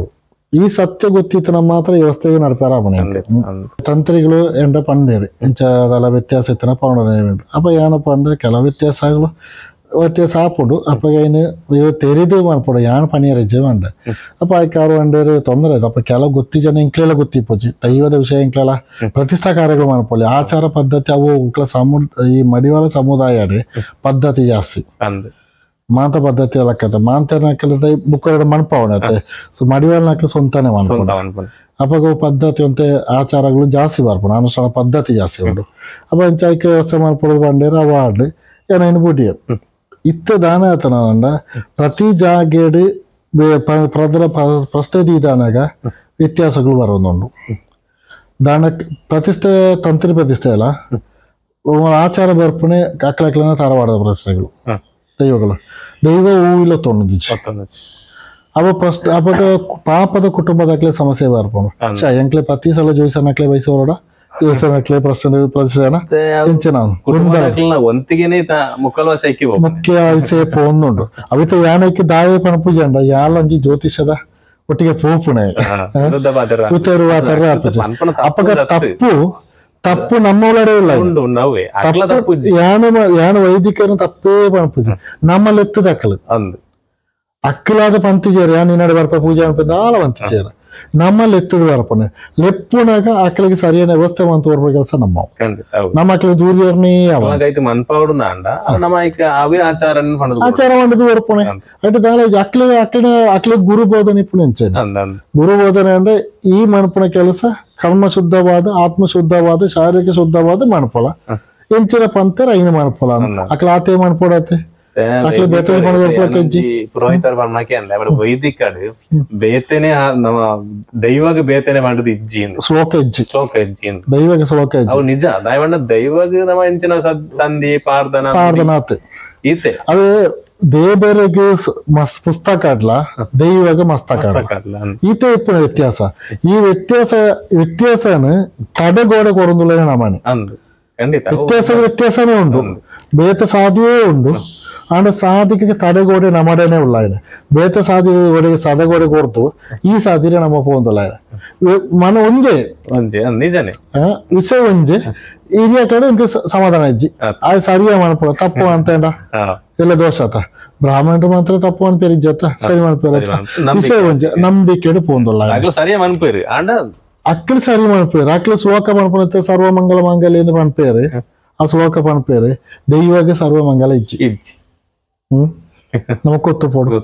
ಈ ಸತ್ಯ ಗೊತ್ತಿತ್ತು ನಮ್ಮ ಮಾತ್ರ ವ್ಯವಸ್ಥೆಗೆ ನಡ್ಪಾರ ತಂತ್ರಿಗಳು ಎಂಡ ಪಂಡೇರಿ ಎಂಚದೆಲ್ಲ ವ್ಯತ್ಯಾಸ ಇತ್ತನ ಪೌಂಡ ಅಪ್ಪ ಏನಪ್ಪ ಅಂದ್ರೆ ಕೆಲವು ವ್ಯತ್ಯಾಸಗಳು ವ್ಯತ್ಯಾಸ ಆಪುಂಡು. ಅಪ್ಪ ಏನು ತೆರಿದು ಮನ್ಪುಡು ಯಾನ್ ಪಣಿಯರ ಜೀವಂಡ ಅಪ್ಪ ಆಯ್ಕಾರು ಅಂಡೇರು ತೊಂದರೆ ಆಯ್ತು. ಅಪ್ಪ ಕೆಲವು ಗೊತ್ತಿ ಜನ ಇಂಕ್ಲೆಲ್ಲ ಗೊತ್ತಿಪ್ಪೋಜಿ ದೈವದ ವಿಷಯ ಇಂಕ್ಲೆಲ್ಲ ಪ್ರತಿಷ್ಠಾ ಕಾರ್ಯಗಳು ಮನ್ಪೊಲಿ ಆಚಾರ ಪದ್ಧತಿ ಅವು ಈ ಮಡಿವಾಳ ಸಮುದಾಯ ಪದ್ಧತಿ ಜಾಸ್ತಿ ಮಾಂತ ಪದ್ಧತಿ ಲಕ್ಕದ ಮಾಂತನ ಬುಕ್ ಎರಡು ಮಣ್ಪಾವಣೆ ಸೊ ಮಡಿವಾಳ ನಾಕಲು ಸ್ವಂತನೇ ಮನ್ಪುಣ ಅಪ್ಪ ಪದ್ಧತಿ ಅಂತೆ ಆಚಾರಗಳು ಜಾಸ್ತಿ ಬರ್ಪುಣ ಅನುಷ್ಠಾನ ಪದ್ಧತಿ ಜಾಸ್ತಿ ಉಂಟು. ಅಪ್ಪ ಇಂಚಾಯ್ಕೆ ವ್ಯವಸ್ಥೆ ಮಾಡ್ಪಡೋದು ಬಂಡೇರು ಅವ ಆಡ್ಲಿ ಏನೇನು ಬುಡಿಯ ಇತ್ತ ದಾನ ಆತನ ಪ್ರತಿ ಜಾಗೇಡು ಪ್ರದರ ಪ್ರಶ್ನೆ ದಾನಾಗ ವ್ಯತ್ಯಾಸಗಳು ಬರೋದುಂಟು. ದಾನ ಪ್ರತಿಷ್ಠೆ ತಂತ್ರಿ ಪ್ರತಿಷ್ಠೆ ಅಲ್ಲ ಆಚಾರ ಬರ್ಪಣೆ ಅಕ್ಕಲಕ್ಕಲನ ತರವಾಡದ ಪ್ರತಿಷ್ಠೆಗಳು ದೈವಗಳು ದೈವ ಹೂವಿಲ್ಲ ತೊಂದಿಚ್ಚು ಅವ ಪ್ರಶ್ನೆ ಅವಾಗ ಪಾಪದ ಕುಟುಂಬದಾಗಲೇ ಸಮಸ್ಯೆ ಬರ್ಪಣ ಎಂಕ್ಲೆ ಪ್ರತಿ ಸಲ ಜೋಯಿಸನಕ್ಲೆ ಬಯಸೋಡ ಜೋಯಿಸನಕ್ಲೆ ಪ್ರಶ್ನೆ ಪ್ರತಿಷ್ಠಾನ ಮುಖ್ಯ ವಿಷಯ ಪೋಂದುಂಡು ಅವಿತ ಯಾನಕ್ಕೆ ದಾಯ ಪಣಪೂಜೆ ಅಂಡ ಯಾಲಂಜಿ ಜ್ಯೋತಿಷದ ಒಟ್ಟಿಗೆ ಪೋಪುಣೆ ಅಪ್ಪಗ ತಪ್ಪು ತಪ್ಪು ನಮ್ಮ ಒಳಗಡೆ ಇಲ್ಲ ಯಾನು ಯಾನು ವೈದಿಕನು ತಪ್ಪೇ ಪಣಪೂಜೆ ನಮ್ಮಲ್ಲಿ ಎತ್ತದ ಅಕ್ಕಲು ಅಕ್ಕಲಾದ ಪಂತಿಜೇರು ಯಾನ್ ನಿನ್ನಡೆ ಬರ್ಪ ಪೂಜೆ ಅನ್ಪದ ಪಂತಿಜೇರ ನಮ್ಮಲ್ಲಿ ಎತ್ತದ ಬರ್ಪಣೆ ಲೆಪ್ಪುನಾಗ ಅಕ್ಕಳಿಗೆ ಸರಿಯಾದ ವ್ಯವಸ್ಥೆ ಮಂತ ಬರ್ಪ ಕೆಲಸ ನಮ್ಮ ನಮ್ಮ ಅಕ್ಕಳಿಗೆ ದೂರ ಆಚಾರ ಮಾಡಿದ ಬರ್ಪಣೆ ಅಕ್ಲಿಗೆ ಅಕ್ಲಿನ ಅಕ್ಲಿಗೆ ಗುರು ಬೋಧನೆ ಇಪ್ಪುಣ ಗುರು ಬೋಧನೆ ಅಂದ್ರೆ ಈ ಮನ್ಪುಣ ಕೆಲಸ ಕರ್ಮ ಶುದ್ಧವಾದ ಆತ್ಮ ಶುದ್ಧವಾದ ಶಾರೀರಿಕ ಶುದ್ಧವಾದ ಮನ್ಪೊಳ ಎಂಚಿನ ಪಂತರ ಐನ ಮನ್ಪೊಳ ಅಕ್ಲ ಆತೆ ಮನ್ಪೊಡತೆ ಪುರೋಹಿತರ ಪರ್ಣಕ್ಕೆ ಅಂದ ವೈದಿಕಡು ಬೇತನೆ ನಮ್ಮ ದೈವಾಗ ಬೇತನೆ ಮಾಡುದು ಇಜ್ಜಿ ಶ್ಲೋಕ ಇಜ್ಜಿ ಶ್ಲೋಕ ಇಜ್ಜಿ ದೈವಾಗ ಶ್ಲೋಕ ಅವು ನಿಜ ದೈವಣ್ಣ ದೈವಾಗ ನಮ್ಮ ಎಂಚಿನ ಸಂಧಿ ಪಾರ್ದನ ಪಾರ್ದನಾಥ್ ಈತೆ ಅದೇ ದೇವರಿಗೆ ಪುಸ್ತಕ ಅಡ್ಲ ದೈವಾಗ ಮಸ್ತಕ ಈತ ಇಪ್ಪುನ ವ್ಯತ್ಯಾಸ ಈ ವ್ಯತ್ಯಾಸ ವ್ಯತ್ಯಾಸನ ತಡೆಗೋಡೆ ಕೊರೊಂದುಲ್ಲ ನಮನೆ ವ್ಯತ್ಯಾಸ ವ್ಯತ್ಯಾಸನೇ ಉಂಟು ಬೇತ ಸಾಧಿಯೇ ಉಂಟು ಆಂಡ ಸಾಧಿಕೆ ತಡೆಗೋಡೆ ನಮಡನೆ ಉಳ್ಳಾಯನ ಬೇತ ಸಾಧಿ ಸದಗೋಡೆ ಕೊರ್ತು ಈ ಸಾಧಿರೆ ನಮ್ಮ ಪೋಂದುಲ್ಲಾಯನ ಮನ ಒಂಜೆ ನಿಜನೇ ವಿಷಯ ಒಂಜೆ ಹಿರಿಯ ಕಡೆ ಇಂಕ ಸಮಾಧಾನ ಇಜ್ಜಿ ಅದು ಸರಿಯ ಮನ್ಪುಣ ತಪ್ಪು ಅಂತ ಎಲ್ಲ ದೋಷ ಆತ ಬ್ರಾಹ್ಮಣರು ಮಾತ್ರ ತಪ್ಪು ಅನ್ಪೇರಿಜ್ಜತ್ತ ಸರಿ ಮನ್ಪೇರ ವಿಷಯ ಒಂಜೆ ನಂಬಿಕೆಡು ಪೋಂದುಲ್ಲ ಸರಿಯ ಮನ್ಪೇರಿ ಆಂಡ ಅಕ್ಕಳು ಸರಿ ಮನ್ಪೇರು ಅಕ್ಕಳು ಶ್ಲೋಕ ಮನ್ಪುಣತ್ತೆ ಸರ್ವಮಂಗಲ ಮಾಂಗಲ್ಯ ಎಂದು ಮನ್ಪೇರು ಆ ಶ್ಲೋಕ ಪನ್ಪೇರು ದೈವಾಗ ಸರ್ವಮಂಗಲ ಇಜ್ಜಿ ಇಜ್ಜಿ ನಮಗ್ ಗೊತ್ತು ಪೋಡು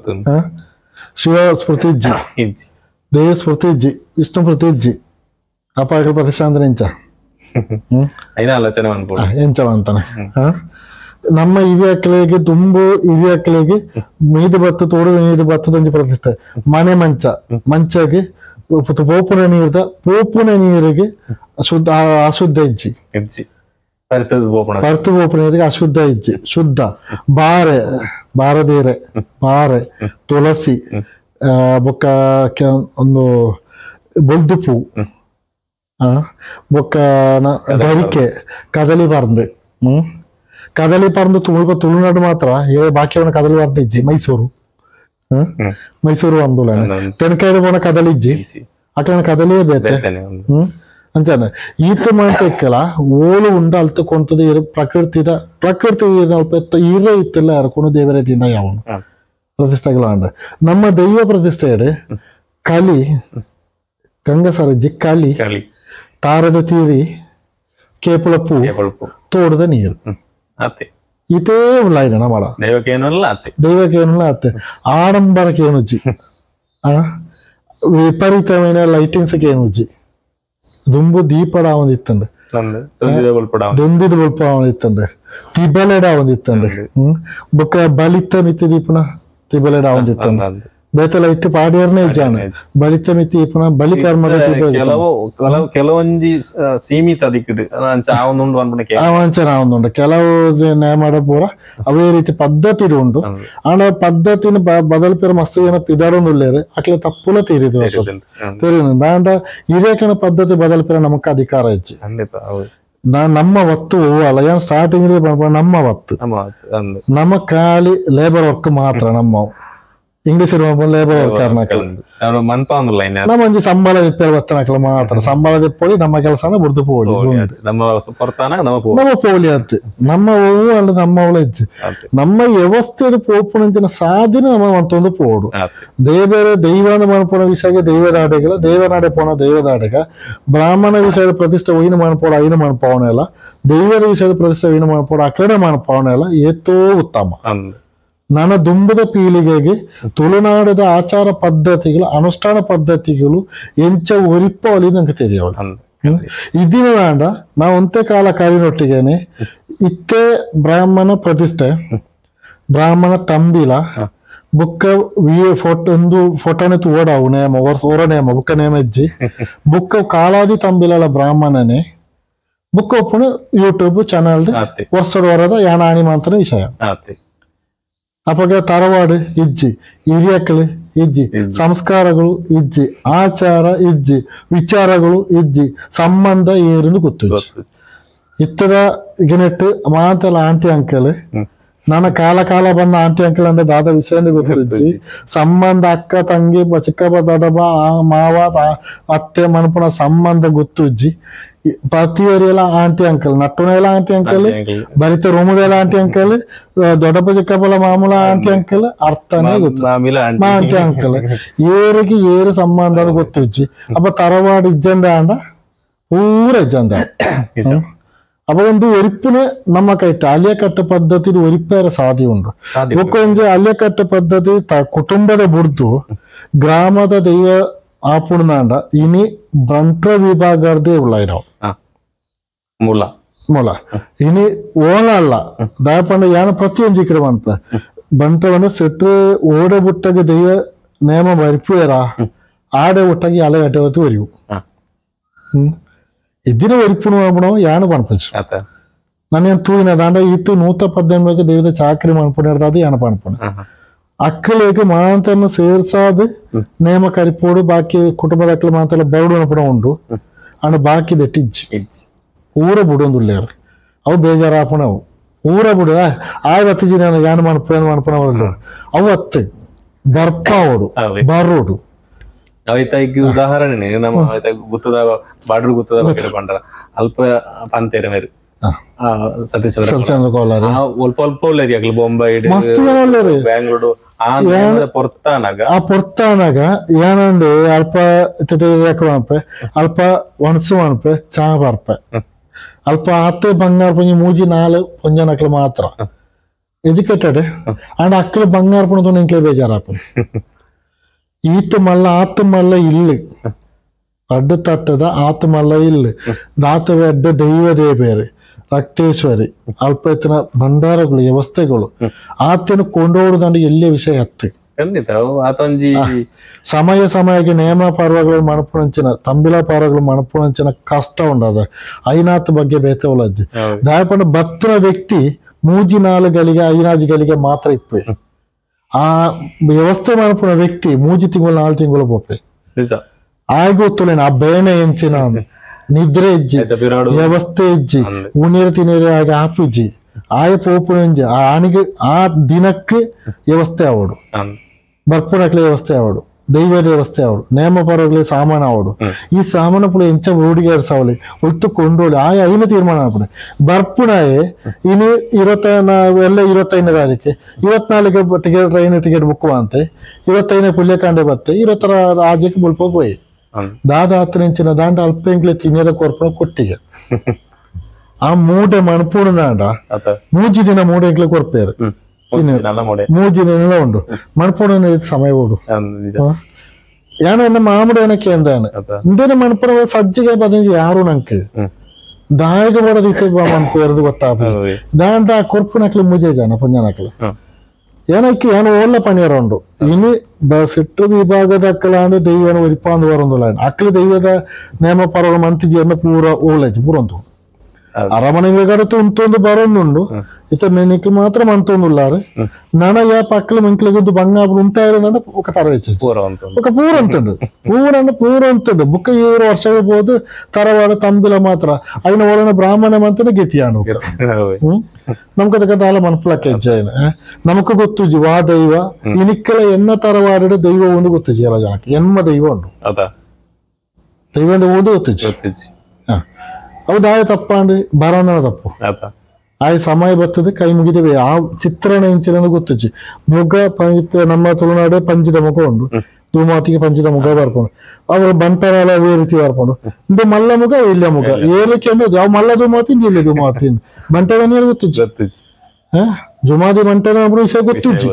ಶಿವ ಸ್ಮೃತಿ ಇಜ್ಜಿ ಇಜ್ಜಿ ದೈವ ಸ್ಮೃತಿ ಇಜ್ಜಿ ವಿಷ್ಣು ಸ್ಮೃತಿ ಇಜ್ಜಿ ಅಪಾಯಗಳ ಪ್ರತಿಷ್ಠಾನ ಇಂಚ ಐನ ಆಲೋಚನೆ ಅನ್ಬೋದು ಎಂಚ ಅಂತಾನೆ. ನಮ್ಮ ಹಿರಿಯಕ್ಲಿಗೆ ತುಂಬು ಹಿರಿಯಕ್ಲಿಗೆ ಮೀದು ಬತ್ತು ತೋಡು ಮೀದು ಬತ್ತದೊಂಜಿ ಪ್ರತಿಷ್ಠೆ. ಮನೆ ಮಂಚ ಮಂಚಗೆ ಪೋಪುನ ನೀರ್ದ ಪೋಪುನ ನೀರಿಗೆ ಶುದ್ಧ ಅಶುದ್ಧ ಇಜ್ಜಿ ಪರ್ತು ಪೋಪುನ ನೀರಿಗೆ ಅಶುದ್ಧ ಇಜ್ಜಿ ಶುದ್ಧ. ಬಾರೆ ಬಾರದೇರೆ ಬಾರೆ ತುಳಸಿ ಬೊಕ್ಕ ಒಂದು ಬೊಲ್ದು ಪೂ ಬೊಕ್ಕ ಗರಿಕೆ ಕದಲಿ ಪರಂದು ಕದಲಿ ಪರಂದು ತುಳುನಾಡು ಮಾತ್ರ ಬಾಕಿ ಕದಲಿ ಪರಂದು ಇಜ್ಜಿ. ಮೈಸೂರು ಮೈಸೂರು ಅಂದುಲ ತೆನಕಾಯಿ ಪೋಣ ಕದಲಿ ಇಜ್ಜಿ ಅಕ್ಲನ ಕದಲಿಯೇ ಬೇತೆ ಅಂಚಾನೆ ಈತ ಮಾತಕ್ಕಲ ಓಲು ಉಂಡ ಅಲ್ತು ಕೊಂತದ ಪ್ರಕೃತಿದ ಪ್ರಕೃತಿ ಇರ ಇತ್ತಿಲ್ಲ ಅರ್ಕೊಂಡು ದೇವರೇ ತಿಂದ ಯಾವನು ಪ್ರತಿಷ್ಠೆಗಳ ಅಂಡ. ನಮ್ಮ ದೈವ ಪ್ರತಿಷ್ಠೆ ಕಲಿ ಗಂಗಸರಜ್ಜಿ ಕಲಿ ತಾರದ ತೀರಿ ಕೇಪುಳ ಪೂ ತೋಡದ ನೀರು ಇತೇ ಉಳ್ಳಾಯಿನ ಮಾಡ ದೈವಕ್ಕೇನಲ್ಲ ದೈವಕ್ಕೇನಲ್ಲ ಅತ್ತೆ ಆಡಂಬರಕ್ಕೇನುಜ್ಜಿ ವಿಪರೀತమైన ಲೈಟಿಂಗ್ಸ್ ಏನುಜ್ಜಿ ದುಂಬು ದೀಪಡ ಒಂದಿತ್ತಂಡೆ ದೊಂದಿದ ಬೊಲ್ಪ ಒಂದಿತ್ತಂಡೆ ತಿಬಲೆಡ ಒಂದಿತ್ತಂಡೆ ಬೊಕ್ಕ ಬಲಿತ ಮಿತಿ ದೀಪನ ತಿಬಲೆಡ ಒಂದಿತ್ತಂಡೆ ಬೇತೆ ಲೈಟ್ ಪಾಡಿಯರ್ನೇ ಇಜ್ಜಾನೆ ಬಲಿತ ಮಿತಿ ದೀಪನ ಬಲಿ ಕರ್ಮದ ಕೆಲವೊಂಜಿ ಸೀಮಿತ ಆವಂಚನ ಕೆಲವು ನೇಮ ಪೂರ ಅವೇ ರೀತಿ ಪದ್ಧತಿ ಉಂಟು. ಆಂಡ ಪದ್ಧತಿನ ಬದಲ್ಪೇರ ಮಸ್ತ್ ಜನ ಪಿದಾಡೊಂದುಲ್ಲೇರು ಅಕ್ಲೆ ತಪ್ಪುಲ ತೀರಿದು ತೀರಿದು. ಆಂಡ ಹಿರಿಯಕನ ಪದ್ಧತಿ ಬದಲ್ಪೇರ ನಮಕ್ ಅಧಿಕಾರ ಇಜ್ಜಿ. ನಮ್ಮ ಒತ್ತು ಅಲ್ಲ ಏನ್ ಸ್ಟಾರ್ಟಿಂಗ್ ನಮ್ಮ ಒತ್ತು ನಮ್ಮ ಖಾಲಿ ಲೇಬರ್ ವರ್ಕ್ ಮಾತ್ರ. ನಮ್ಮ English labour worker ನಮ್ಮ ಒಂಜಿ ಸಂಬಳ ಇಪ್ಪೇರು ಬತ್ತನಕ್ಲ ಮಾತ್ರ ಸಂಬಳ ಪೋಳಿ ನಮ್ಮ ಕೆಲಸನ ಬುರ್ದು ಪೋಳಿ ನಮ್ಮ ಪೋಲಿ ಅಂತ ನಮ್ಮ ಹೂವು ಅಲ್ಲ ನಮ್ಮ ಅವಳ ಇಜ್ಜಿ ನಮ್ಮ ವ್ಯವಸ್ಥೆ ಪೋಪುನಂಚಿನ ಸಾಧನೆ ನಮ್ಮ ಮಂತೊಂದು ಪೋಡು. ದೇವರ ದೈವಾನ ಮನ್ಪೋಣ ವಿಷಯ ದೈವದಾಡೆಗಳ ದೇವನಾಡೆ ಪೋಣ ದೈವದಾಡೆಗ ಬ್ರಾಹ್ಮಣ ವಿಷಯದ ಪ್ರತಿಷ್ಠೆ ಒಯ್ನ ಮನ್ಪೋಡ ಐನ ಮನ್ಪಾವಣೆ ಅಲ್ಲ ದೈವದ ವಿಷಯದ ಪ್ರತಿಷ್ಠೆ ಒಯ್ನ ಮನ್ಪೋಡ ಅಕ್ಲನೆ ಮನ್ಪಾವಣೆ ಅಲ್ಲ ಏತೋ ಉತ್ತಮ. ನನ್ನ ದುಂಬದ ಪೀಳಿಗೆಗೆ ತುಳುನಾಡದ ಆಚಾರ ಪದ್ಧತಿಗಳು ಅನುಷ್ಠಾನ ಪದ್ಧತಿಗಳು ಎಂಚ ಒರಿಪ್ಪವಳಿ ನಂಗೆ ತಿಳಿಯವಳು ಇದಿನ വേണ്ട ನಾವು ಒಂತೆ ಕಾಲ ಕಾಲಿನೊಟ್ಟಿಗೇನೆ ಇತ್ತೆ ಬ್ರಾಹ್ಮಣ ಪ್ರತಿಷ್ಠೆ ಬ್ರಾಹ್ಮಣ ತಂಬಿಲ ಬುಕ್ಕ ವಿ ಫೋಟೋ ಒಂದು ಫೋಟೋನೆ ಓಡಾವು ನೇಮ ಓರ ನೇಮ ಬುಕ್ಕ ನೇಮ ಇಜ್ಜಿ ಬುಕ್ಕ ಕಾಲಾದಿ ತಂಬಿಲಲ್ಲ ಬ್ರಾಹ್ಮಣನೇ ಬುಕ್ಕ ಒಪ್ಪುಣ ಯೂಟ್ಯೂಬ್ ಚಾನಲ್ ವರ್ಷದ ವರದ ಯಾನಾಣಿ ಮಾಂತನ ವಿಷಯ. ಅಪಗ ತರವಾಡು ಇಜ್ಜಿ ಹಿರಿಯಕ್ಳು ಇಜ್ಜಿ ಸಂಸ್ಕಾರಗಳು ಇಜ್ಜಿ ಆಚಾರ ಇಜ್ಜಿ ವಿಚಾರಗಳು ಇಜ್ಜಿ ಸಂಬಂಧ ಏರಿಂದು ಗೊತ್ತು. ಇತ್ತರ ಗಿನೆಟ್ಟು ಮಾತಲ್ಲ ಆಂಟಿ ಅಂಕಲ್ ನನ್ನ ಕಾಲ ಕಾಲ ಬಂದ ಆಂಟಿ ಅಂಕಲ್ ಅಂದ್ರೆ ದಾದ ವಿಷಯ ಗೊತ್ತಿಜ್ಜಿ ಸಂಬಂಧ ಅಕ್ಕ ತಂಗಿ ಚಿಕ್ಕಪ್ಪ ದೊಡ್ಡಪ್ಪ ಮಾವ ಅತ್ತೆ ಮನಪುಣ ಸಂಬಂಧ ಗೊತ್ತುಜ್ಜಿ. ಪ್ರತಿಯೊರಿಯೆಲ್ಲ ಆಂಟಿ ಅಂಕಲ್ ನಟ್ಟುನೆಲ್ಲ ಆಂಟಿ ಅಂಕಲ್ ಬರಿತ ರೂಮದೆಲ್ಲ ಆಂಟಿ ಅಂಕಲ್ ದೊಡ್ಡಪ್ಪ ಚಿಕ್ಕಪ್ಪಲ ಮಾಮೂಲ ಆಂಟಿ ಅಂಕಲ್ ಅರ್ಥನೇ ಗೊತ್ತು ಆಂಟಿ ಅಂಕಲ್ ಏರಿಗೆ ಏರು ಸಂಬಂಧ ಗೊತ್ತುಜ್ಜಿ. ಅಪ್ಪ ತರವಾಡು ಇಜ್ಜಂದ ಅಂಡ ಊರ ಇಜ್ಜಂದ ಅಪ್ಪ ಒಂದು ಒರಿಪ್ಪುನೆ ನಮ್ಮ ಕೈಟ ಅಲಿಯಕಟ್ಟು ಪದ್ಧತಿ ಒರಿಪ್ಪೇರ ಸಾಧ್ಯ ಉಂಟು. ಬೊಕ್ಕೊಂಜಿ ಅಲಿಯಕಟ್ಟು ಪದ್ಧತಿ ಕುಟುಂಬದ ಬುಡ್ದು ಗ್ರಾಮದ ದೈವ ಆಪುಣದಾಂಡ ಇನಿ ಬಂಟ್ರ ವಿಭಾಗದೇ ಉಳ್ಳಾಯಿರವು ಮೂಲ ಮೂಲ ಇನಿ ಓಲ ಅಲ್ಲ ದಾಯಪಂಡ ಯಾನ ಪ್ರತಿಯೊಂದು ಈ ಕಡೆ ಬಂತ ಬಂಟ್ರವನ್ನ ಸೆಟ್ರು ಓಡ ಬುಟ್ಟಗೆ ದೈವ ನೇಮ ಬರಿಪುಯರ ಆಡೆ ಒಟ್ಟಾಗಿ ಅಲೆ ಅಡ್ಡವತ್ತು ಒರಿವು ಇದ್ದಿನ ಒರಿಪುಣು ಆಪುಣವು ಯಾನು ಪನ್ಪಂಚು ನಾನು ತೂಯಿನ ದಾಂಡ ಇತ್ತು 118 ದೈವದ ಚಾಕರಿ ಮನ್ಪುಣ ಯಾನ ಪನ್ಪುಣ ಅಕ್ಕಳಿಗೆ ಮಾಂತನ್ನು ಸೇರ್ಸಾದ ನೇಮ ಕರಿಪೋಡು ಬಾಕಿ ಕುಟುಂಬದ ಅಕ್ಕಳು ಮಾಂತೆಲ್ಲ ಬರಡು ಅನ್ಪಣ ಉಂಡು ಅಂಡ್ ಬಾಕಿ ದೆಟ್ಟಿಜ್ಜಿ ಊರ ಬುಡೊಂದುಲ್ಲೇರು ಅವು ಬೇಜಾರಾಪಣ ಅವು ಊರ ಬುಡ ಆಯ್ ಬತ್ತಿಜಿ ನಾನು ಯಾನು ಮನ್ಪು ಮನ್ಪಣ ಅವು ಅತ್ತೆ ಬರ್ಪಾವಡು ಬರೋಡು. ಅವಿತ ಈಗ ಉದಾಹರಣೆ ನಮ್ಮ ಗುತ್ತದ ಬಾರ್ಡರ್ ಗುತ್ತದ ಬಗ್ಗೆ ಪಂಡರ ಅಲ್ಪ ಪಂತೇರ ಮೇರು ಸತೀಶ್ ಕೋಲಾರ ಅಲ್ಪ ಅಲ್ಪ ಉಳ್ಳೇರಿ ಆಗ್ಲಿ ಬೊಂಬೈ ಬ್ಯಾಂಗ್ಳೂರು ಆ ಪೊರ್ತಾನಾಗ ಆ ಪೊರ್ತಾನಾಗ ಏನಂದ್ರೆ ಅಲ್ಪ ಮನ್ಪೆ ಅಲ್ಪ ಒಣಸು ಮನ್ಪೆ ಚಾ ಬರ್ಪೆ ಅಲ್ಪ ಆತೆ ಬಂಗಾರ ಪೊಂಜಿ ಮೂಜಿ ನಾಲು ಪೊಂಜನಕ್ಲು ಮಾತ್ರ ಎಜುಕೇಟೆಡ್ ಅಂಡ್ ಅಕ್ಕಲು ಬಂಗಾರ ಪುಣದು ಎಂಕ್ಲೆ ಬೇಜಾರಾಪ ಈತ ಮಲ್ಲ ಆತ ಮಲ್ಲ ಇಲ್ಲಿ ರಡ್ಡು ತಟ್ಟದ ಆತ್ಮಲ್ಲ ಇಲ್ಲ ದಾತವೆಡ್ಡ ದೈವ ದೇಬೇರೆ ರಕ್ತೇಶ್ವರಿ ಅಲ್ಪ ಇತ್ತಿನ ಭಂಡಾರಗಳು ವ್ಯವಸ್ಥೆಗಳು ಆತನ ಕೊಂಡೋಡುದಂಡ ಎಲ್ಲಿಯ ವಿಷಯ ಹತ್ತು ಖಂಡಿತ ಆತೊಂಜಿ ಸಮಯ ಸಮಯಕ್ಕೆ ನೇಮ ಪರ್ವಗಳು ಮಣಪುಣಂಚಿನ ತಂಬಿಲ ಪರ್ವಗಳು ಮಣಪುಣಂಚಿನ ಕಷ್ಟ ಉಂಡದ ಐನಾತ್ ಬಗ್ಗೆ ಬೇತವಲಜ್ಜಿ ದಾಯಪಂಡ ಬತ್ತಿನ ವ್ಯಕ್ತಿ ಮೂಜಿ ನಾಲ್ಗಳಿಗೆ ಐನಾಜಿಗಳಿಗೆ ಮಾತ್ರ ಇಪ್ಪೆ ಆ ವ್ಯವಸ್ಥೆ ಮಣಪುಣ ವ್ಯಕ್ತಿ ಮೂಜಿ ತಿಂಗಳು 4 ತಿಂಗಳು ಪೋಪೆ ಆಗೋತ್ತಲೇನ ಆ ಬೇನೆ ಎಂಚಿನ ನಿದ್ರೆ ಇಜ್ಜಿ ವ್ಯವಸ್ಥೆ ಇಜ್ಜಿ ಉಣೀರು ತಿನ್ನೀರು ಆಗ ಆಪಿಜ್ಜಿ ಆಯ ಪೋಪುಣಂಜಿ ಆ ಆಣಿಗೆ ಆ ದಿನಕ್ಕೆ ವ್ಯವಸ್ಥೆ ಆವಡು ಬರ್ಪುಣಕ್ಲೆ ವ್ಯವಸ್ಥೆ ಆವಡು ದೈವದ ವ್ಯವಸ್ಥೆ ಆವಡು ನೇಮ ಪರ್ವಗಳೇ ಸಾಮಾನು ಆವಡು ಈ ಸಾಮಾನು ಪುಳ ಎಂಚ ರೂಢಿಗೆ ಸಾವಲಿ ಒತ್ತು ಕೊಂಡೋಳಿ ಆಯ ಐನ ತೀರ್ಮಾನ ಆಪುಣೆ ಬರ್ಪುಣಾಯೆ ಇನ್ನು ಎಲ್ಲ 25ನೇ ತಾರೀಕು 24 ticket train ticket book ಅಂತೆ 25ನೇ ಪುಲ್ಯಕಾಂಡೆ ಬತ್ತೆ 20 ರಾಜ್ಯಕ್ಕೆ ಮುಲ್ಪ ಪೋಯಿ ದಾದ 10 ಇಂಚಿನ ದಾಂಡ ಅಲ್ಪ ಎಂಕ್ಲೆ ತಿನ್ಯದ ಕೊರ್ಪುಣ ಕೊಟ್ಟಿಗೆ ಆ ಮೂಟೆ ಮಣಪುಣ ದಾಂಡ ಮೂಜಿ ದಿನ ಮೂಡೆ ಎಂಕ್ಲೆ ಕೊರ್ಪೇರು ಮೂಜಿ ದಿನ ಉಂಡು ಮಣಪುಣ ಸಮಯ ಓಡು ಯಾನ ಎನ್ನ ಮಾಮುಡ ಏನಕ್ಕೆ ಎಂದಾನೆ ಇಂದೇನೆ ಮಣಪುಣ ಸಜ್ಜಿಗೆ 15 ಯಾರು ನಂಗೆ ದಾಯಕ ಬಡದಿತ್ತು ಮಣಪೇರ್ದು ಗೊತ್ತಾಪ ದಾಂಡ ಕೊರ್ಪುನಕ್ಲೆ ಮೂಜೆ ಜನ ಪಂಜನಕ್ಲೆ ಏನಕ್ಕೆ ಏನು ಓಲ್ಲ ಪಣಿಯರ ಉಂಡು ಇನ್ನು ಸಿಟ್ಟು ವಿಭಾಗದ ಅಕ್ಕಲಾಂಡು ದೈವನ ಒರಿಪಾಂದು ಬರೋದಿಲ್ಲ ಅಕ್ಕಲ ದೈವದ ನೇಮ ಪರ್ವ ಮಂತಿಜಿಯನ್ನು ಪೂರ ಓಲೇಜ್ ಪೂರಂತು ಅರಮನೆಗಡತು ಉಂತೊಂದು ಬರೋದುಂಡು ಇತ್ತ ಮೆನಿಕ್ಲು ಮಾತ್ರ ಮಂತೊಂದುಲ್ಲಾರು ನಣ ಯಾಪ ಅಕ್ಕಲು ಮೆಂಕ್ಲಿಗೊಂದು ಬಂಗಾಪುಡು ಉಂತಾಯಿರೋದಂಡ ఒక ತರವೇಚು ఒక ಪೂರ ಉಂಟುಂಡು ಪೂರ ಅಂದ್ರೆ ಪೂರ ಉಂಟುಂಡು ಬುಕ್ಕ 7 ವರ್ಷ ಹೋದು ತರವಾಡ ತಂಬಿಲ ಮಾತ್ರ ಐನ ಓಲನ ಬ್ರಾಹ್ಮಣ ಮಂತನ ಗೆತಿಯಾನು ನಮ್ಗೆ ದಾಲ ಮನಪುಲಕ್ಕೆ ಹೆಜ್ಜೆ ನಮಕ್ ಗೊತ್ತುಜಿ ವಾ ದೈವ ಇನಿಕ್ಕಲ ಎನ್ನ ತರವಾಡ ದೈವ ಒಂದು ಗೊತ್ತುಜಿ ಎಲ್ಲ ಜನಕ್ಕೆ ಎನ್ಮ ದೈವ ಉಂಡು ದೈವ ಒಂದು ಗೊತ್ತುಜಿ ಹೌದು ಆಯ ತಪ್ಪಾಂಡು ಬರೋಣ ತಪ್ಪು ಆಯ ಸಮಯ ಬರ್ತದೆ ಕೈ ಮುಗಿದೇವೆ ಆ ಚಿತ್ರಣ ಎಂಚಿನ ಗೊತ್ತುಜಿ ಮುಗ ನಮ್ಮ ತುಳುನಾಡು ಪಂಜಿದ ಮುಖ ಉಂಡು ಧೂಮಾತಿಗೆ ಪಂಜಿದ ಮುಖ ಬರ್ಕೊಂಡು ಅವರು ಬಂಟರಾಲ ಅದೇ ರೀತಿ ಬರ್ಕೊಂಡು ಇಂದು ಮಲ್ಲ ಮುಖ ಇಲ್ಲ ಮುಖ ಏಲಕ್ಕೆ ಅಂದ್ರೆ ಯಾವ ಮಲ್ಲ ಧೂಮಾತಿ ಇಲ್ಲ ಧೂಮಾತಿ ಬಂಟರ ಗೊತ್ತುಜಿ ಜುಮಾದಿ ಬಂಟರ ವಿಷಯ ಗೊತ್ತುಜಿ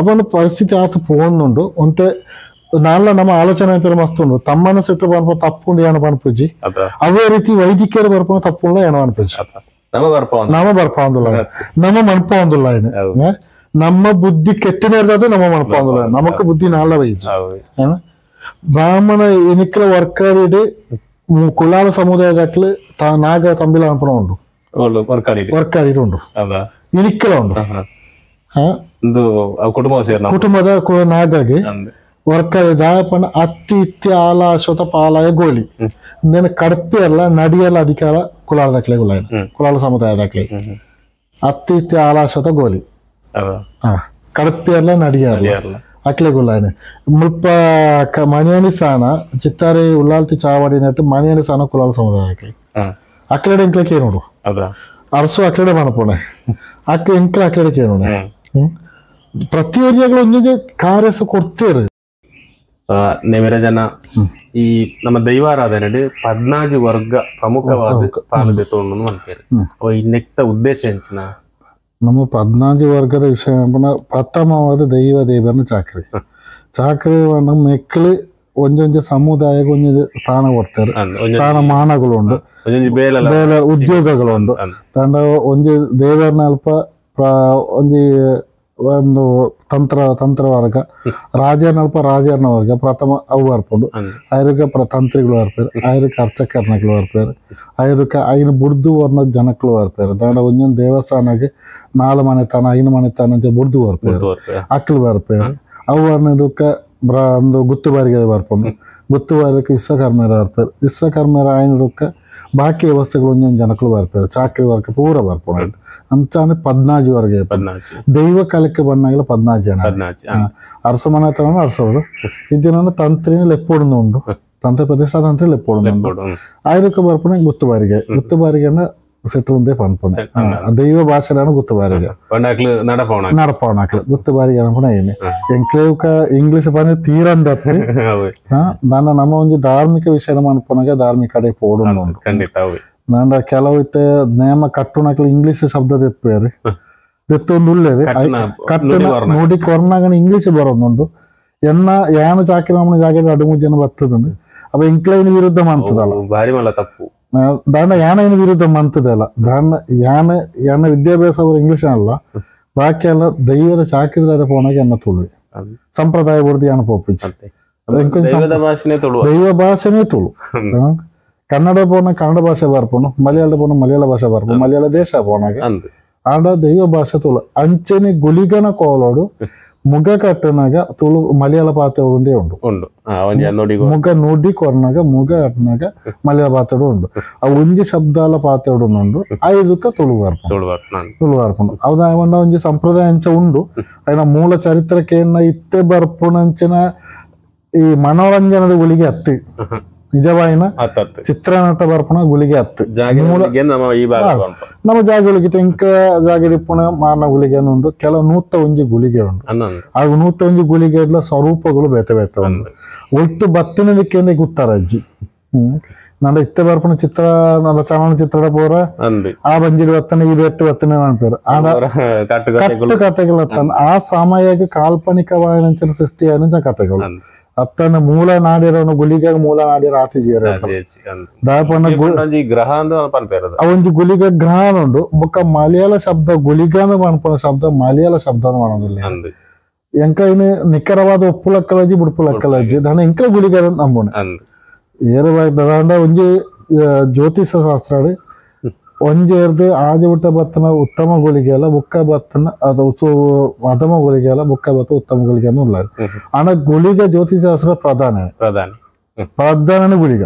ಅವನ ಪರಿಸ್ಥಿತಿ ಆತ ಪೋಂದುಂಡು ಒಂತೆ ನಾಲ್ಲ ನಮ್ಮ ಆಲೋಚನೆ ಮಸ್ತ್ ಉಂಡು ತಮ್ಮನ ಸೆಟ್ಟು ಬರ್ಪ ತಪ್ಪುಂಡು ಏನೋ ಪನ್ಪುಜಿ ಅದೇ ರೀತಿ ವೈದಿಕರು ಬರ್ಪುಣ ತಪ್ಪುಂಡ ಏನೋ ಅನ್ಪುಜಿ ನಮ್ಮ ಬರ್ಪಾಂದುಲ್ಲ ನಮ್ಮ ಮನ್ಪಾಂದುಲ್ಲ ನಮ್ಮ ಬುದ್ಧಿ ಕೆಟ್ಟಿನೇರ್ದಾದ ನಮ್ಮ ಮನ್ಪಾಂದುಲ್ಲ ನಮಕ್ ಬುದ್ಧಿ ನಾಲ್ಲ ವೈಜಿ ಬ್ರಾಹ್ಮಣ ಎನಿಕ್ಲ ವರ್ಕಾಡಿಡ್ ಕುಲಾಲ ಸಮುದಾಯದಾಕ್ಲು ನಾಗ ತಂಬಿಲ ಅನ್ಪಣ ಉಂಡು ವರ್ಕಾಡಿಡ್ ಉಂಡು ಇನಿಕ್ಕಲ ಉಂಡು ಕುಟುಂಬದ ನಾಗಾಗಿ ವರ್ಕಾಡಿ ದಾಯಪಣ ಅತ್ತಿ ಇತ್ತಿ ಆಲ ಅಶ್ವತ ಪಾಲಾಯ ಗೋಲಿ ಇಂದೇನು ಕಡಪೆ ಅಲ್ಲ ನಡಿಯಲ್ಲ ಅಧಿಕಾರ ಕುಲಾಲ ದಾಖಲೆ ಕುಲಾಲ ಸಮುದಾಯ ದಾಖಲೆ ಅತ್ತಿ ಇತ್ತಿ ಆಲ ಅಶ್ವತ ಗೋಲಿ ಕಡಪೆ ಅಲ್ಲ ನಡಿಯಲ್ಲ ಅಕ್ಲೆ ಗುಲ್ಲಾಯನೆ ಮುಲ್ಪ ಮಣಿಯಣಿ ಸಾನ ಚಿತ್ತಾರೆ ಉಳ್ಳಾಲ್ತಿ ಚಾವಡಿ ನೆಟ್ಟು ಮಣಿಯಣಿ ಸಾನ ಕುಲಾಲ ಸಮುದಾಯ ಅಕ್ಲೆ ಅಕ್ಲೆಡೆ ಇಂಕ್ಲೆ ಕೇನೋಡು ಅರಸು ಅಕ್ಲೆಡೆ ಮನಪೋಣೆ ಅಕ್ಕ ಇಂಕ್ಲೆ ಅಕ್ಲೆಡೆ ಕೇನೋಡೆ ಪ್ರತಿಯೊರಿಯಾಗಲೂ ಒಂದೊಂದು ಕಾರ್ಯಸ ಕೊಡ್ತೇರು. ನೇಮಿರಾಜನ ಈ ನಮ್ಮ ದೈವಾರಾಧನೆ 14 ವರ್ಗ ಪ್ರಮುಖವಾದ ಪಾಲು ತೋಂಡು ಅನ್ಪೇರು ಈ ನೆಕ್ತ ಉದ್ದೇಶ ಎಂಚಿನ ನಮ್ಮ 14 ವರ್ಗದ ವಿಷಯ ಪ್ರಥಮವಾದ ದೈವ ದೇವರನ್ನ ಚಾಕ್ರಿ ಚಾಕ್ರಿ ನಮ್ಮ ಮೆಕ್ಕಲು ಒಂದೊಂದು ಸಮುದಾಯಕ್ಕೆ ಒಂದೊಂದು ಸ್ಥಾನ ಕೊಡ್ತಾರೆ, ಸ್ಥಾನಮಾನಗಳು ಉಂಡು, ಬೇಲೆ ಉದ್ಯೋಗಗಳು ಉಂಡು. ತಂಡ ಒಂಜಿ ದೇವರನ್ನ ಅಲ್ಪ ಒಂಜಿ ಒಂದು ತಂತ್ರ ತಂತ್ರವರ್ಗ, ರಾಜನಲ್ಪ ರಾಜರ್ನ ವರ್ಗ ಪ್ರಥಮ ಅವು ಬರ್ಪುಂಡು, ಐರುಕ ತಂತ್ರಿಗಳು ಬರ್ಪೇರು, ಐರುಕ ಅರ್ಚಕರ್ನಗಳು ಬರ್ಪೇರು, ಐರುಕ ಐನು ಬುಡ್ದು ವರ್ಣ ಜನಕ್ಕಳು ಬರ್ಪೇರು. ದಾಂಡ ಒಂದೊಂದು ದೇವಸ್ಥಾನಕ್ಕೆ 4 ಮನೆತನ 5 ಮನೆತನ ಅಂತ ಬುಡ್ದು ಬರ್ಪೇರು, ಅಕ್ಲು ಬರ್ಪೇರು. ಅವು ವರ್ಣದಕ್ಕ ಒಂದು ಗುತ್ತುಬಾರಿಗೆ ಬರ್ಪುಂಡು, ಗುತ್ತುಬಾರಿಗೆ ವಿಶ್ವಕರ್ಮರ ಬರ್ಪೇರು, ವಿಶ್ವಕರ್ಮರ ಐನದಕ್ಕ ಬಾಕಿ ವ್ಯವಸ್ಥೆಗಳು ಒಂದೊಂದು ಜನಕ್ಕಳು ಬರ್ಪೇರು, ಚಾಕ್ರಿ ವರ್ಗ ಪೂರ ಬರ್ಪುಂಡು. ಅಂತಾನೆ 14 ವರ್ಗ ದೈವ ಕಾಲಕ್ಕೆ ಬಂದಾಗಲ 14 ಜನ ಅರಸು ಮನೆ ಹತ್ರ ಅರಸೋಡು ಇದಿನ ತಂತ್ರಿನ ಲೆಪ್ಪೋಡು ಉಂಡು, ತಂತ್ರ ಪ್ರತಿಷ್ಠಾ ತಂತ್ರಿ ಲೆಪ್ಪೋಡು ಉಂಡು. ಆಯ್ರಕ್ಕೆ ಬರ್ಪುಣೆ ಗುತ್ತುಬಾರಿಗೆ, ಗುತ್ತುಬಾರಿಗೆನ ಸೆಟ್ಟು ಒಂದೇ ಪನ್ಪುಣೆ ದೈವ ಭಾಷೆನ ಗುತ್ತುಬಾರಿಗೆ ನಡಪವಣಾಕ್ಲು ಗುತ್ತುಬಾರಿಗೆ ಅನ್ಪುಣ ಏನೆ ಎಂಕ್ಲೇವ್ಕ ಇಂಗ್ಲೀಷ್ ಪಂಡ ತೀರಂದತ್ತಿ ನನ್ನ ನಮ್ಮ ಒಂಜಿ ಧಾರ್ಮಿಕ ವಿಷಯ ಅನ್ಪುಣಾಗ ಧಾರ್ಮಿಕ ಕಡೆ ಪೋಡು ಉಂಡು. ನಾಂಡ ಕೆಲವು ಇತ್ತೆ ನೇಮ ಕಟ್ಟುನಕ್ಲು ಇಂಗ್ಲೀಷ್ ಶಬ್ದ ತೆಪ್ಪೇರು ತೆತ್ತೊಂದು ಉಳ್ಳೇರು ಕಟ್ಟುನ ನುಡಿ ಕೊರ್ನಾಗನ ಇಂಗ್ಲೀಷ್ ಬರೋದುಂಡು. ಎನ್ನ ಯಾನ ಚಾಕಿ ನಮ್ಮನ ಜಾಕೆಟ್ ಅಡು ಜನ ಬರ್ತದಂಡು ಅವ ಇಂಕ್ಲೈನ್ ವಿರುದ್ಧ ಮಂತದಲ್ಲ ಭಾರಿ ಮಲ್ಲ ತಪ್ಪು ದಾನ ಯಾನ ವಿರುದ್ಧ ಮಂತದಲ್ಲ ದಾನ ಯಾನ ಯಾನ ವಿದ್ಯಾಭ್ಯಾಸ ಅವರು ಇಂಗ್ಲಿಷ್ ಅಲ್ಲ ಬಾಕಿ ಎಲ್ಲ ದೈವದ ಚಾಕಿರಿದಾಡ ಪೋನಾಗ ಎನ್ನ ತುಳುವೆ ಸಂಪ್ರದಾಯ ಬುರ್ದು ಯಾನ ಪೋಪಿಚ್ಚಿ ದೈವ ಭಾಷೆನೇ ತುಳು ಕನ್ನಡ ಪೋನ ಕನ್ನಡ ಭಾಷೆ ಬರ್ಪುನು ಮಲಯಾಳ ಪೋನ ಮಲಯಾಳ ಭಾಷೆ ಬರ್ಪು ಮಲಯಾಳ ದೇಶ ಪೋನಾಗ ಆಂಡ ದೈವ ಭಾಷೆ ತುಳು ಅಂಚನೆ ಗುಳಿಗನ ಕೋಲೋಡು ಮುಗ ಕಟ್ಟನಾಗ ತುಳು ಮಲಯಾಳ ಪಾತ್ರೆ ಒಂದೇ ಉಂಡು ಮುಗ ನುಡಿ ಕೊರ್ನಾಗ ಮುಗ ಕಟ್ಟನಾಗ ಮಲಯಾಳ ಪಾತ್ರೆ ಉಂಡು ಆ ಒಂಜಿ ಶಬ್ದಾಲ ಪಾತ್ರೆ ಉಂಡು ಐದಕ್ಕ ತುಳು ಬರ್ಪುಂಡು ತುಳು ಬರ್ಪುಂಡು ಅದ ಒಂಜಿ ಸಂಪ್ರದಾಯ ಅಂಚ ಉಂಡು ಅಯ್ನ ಮೂಲ ಚರಿತ್ರಕೇನ ಇತ್ತೆ ಬರ್ಪುನಂಚಿನ ಈ ಮನೋರಂಜನದ ಗುಳಿಗೆ ಅತ್ತಿ ನಿಜವಾಯಿನ ಚಿತ್ರನಟ ಬರ್ಪುಣ ಗುಳಿಗೆ ಅತ್ತು ನಮ್ಮ ಜಾಗಗಳಿಗೆ ತೆಂಕ ಜಾಗಡಿಪ್ಪುಣ ಮಾರನ ಗುಳಿಗೆ ಉಂಟು ಕೆಲವು ನೂತ ಒಂಜಿ ಗುಳಿಗೆ ಉಂಟು ಆ ನೂತ ಒಂಜಿ ಗುಳಿಗೆ ಎಲ್ಲ ಸ್ವರೂಪಗಳು ಬೇತೆ ಬೇತೆ ಉಂಟು ಒಟ್ಟು ಬತ್ತಿನದಕ್ಕೆ ಗುತ್ತಾರ ಅಜ್ಜಿ ನನ್ನ ಇತ್ತೆ ಬರ್ಪುಣ ಚಿತ್ರ ನನ್ನ ಚಲನಚಿತ್ರದ ಪೋರ ಆ ಬಂಜಿಗೆ ಬತ್ತನೆ ಈ ಬೆಟ್ಟು ಬತ್ತನೆ ಅನ್ಪೇರು ಕಟ್ಟು ಕಥೆಗಳು ಆ ಸಮಯಕ್ಕೆ ಕಾಲ್ಪನಿಕವಾದ ಸೃಷ್ಟಿಯಾದ ಕಥೆಗಳು ಅತ್ತನ ಮೂಲ ನಾಡಿರೋನು ಗುಳಿಗ ಮೂಲ ನಾಡಿರ ಆತಿಜಿಯರ ಗ್ರಹ ಒಂಜಿ ಗುಳಿಗ ಗ್ರಹ ಉಂಡು ಬೊಕ್ಕ ಮಲಯಾಳ ಶಬ್ದ ಗುಳಿಗ ಪನ್ಪುನ ಶಬ್ದ ಮಲಯಾಳ ಶಬ್ದ ಮಾಡೋದಿಲ್ಲ ಎಂಕ ಇನ್ನು ನಿಖರವಾದ ಒಪ್ಪುಲಕ್ಕಲಜ್ಜಿ ಬುಡ್ಪುಲಕ್ಕಲಜ್ಜಿ ದಾನ ಎಂಕ ಗುಳಿಗ ನಂಬೋನೆ ಏರು ದಾಂಡ ಒಂಜಿ ಜ್ಯೋತಿಷ ಶಾಸ್ತ್ರ ಒಂಜೇರ್ದು ಆಜಿ ಬಿಟ್ಟ ಬತ್ತನ ಉತ್ತಮ ಗುಳಿಗೆ ಅಲ್ಲ ಬುಕ್ಕ ಬತ್ತನ ಅದು ಮಧಮ ಗುಳಿಗೆ ಅಲ್ಲ ಬುಕ್ಕ ಬತ್ತ ಉತ್ತಮ ಗುಳಿಗೆ ಅನ್ನು ಆನ ಗುಳಿಗೆ ಜ್ಯೋತಿಷಾಸ್ತ್ರ ಪ್ರಧಾನ ಪ್ರಧಾನ ಪ್ರಧಾನ ಗುಳಿಗ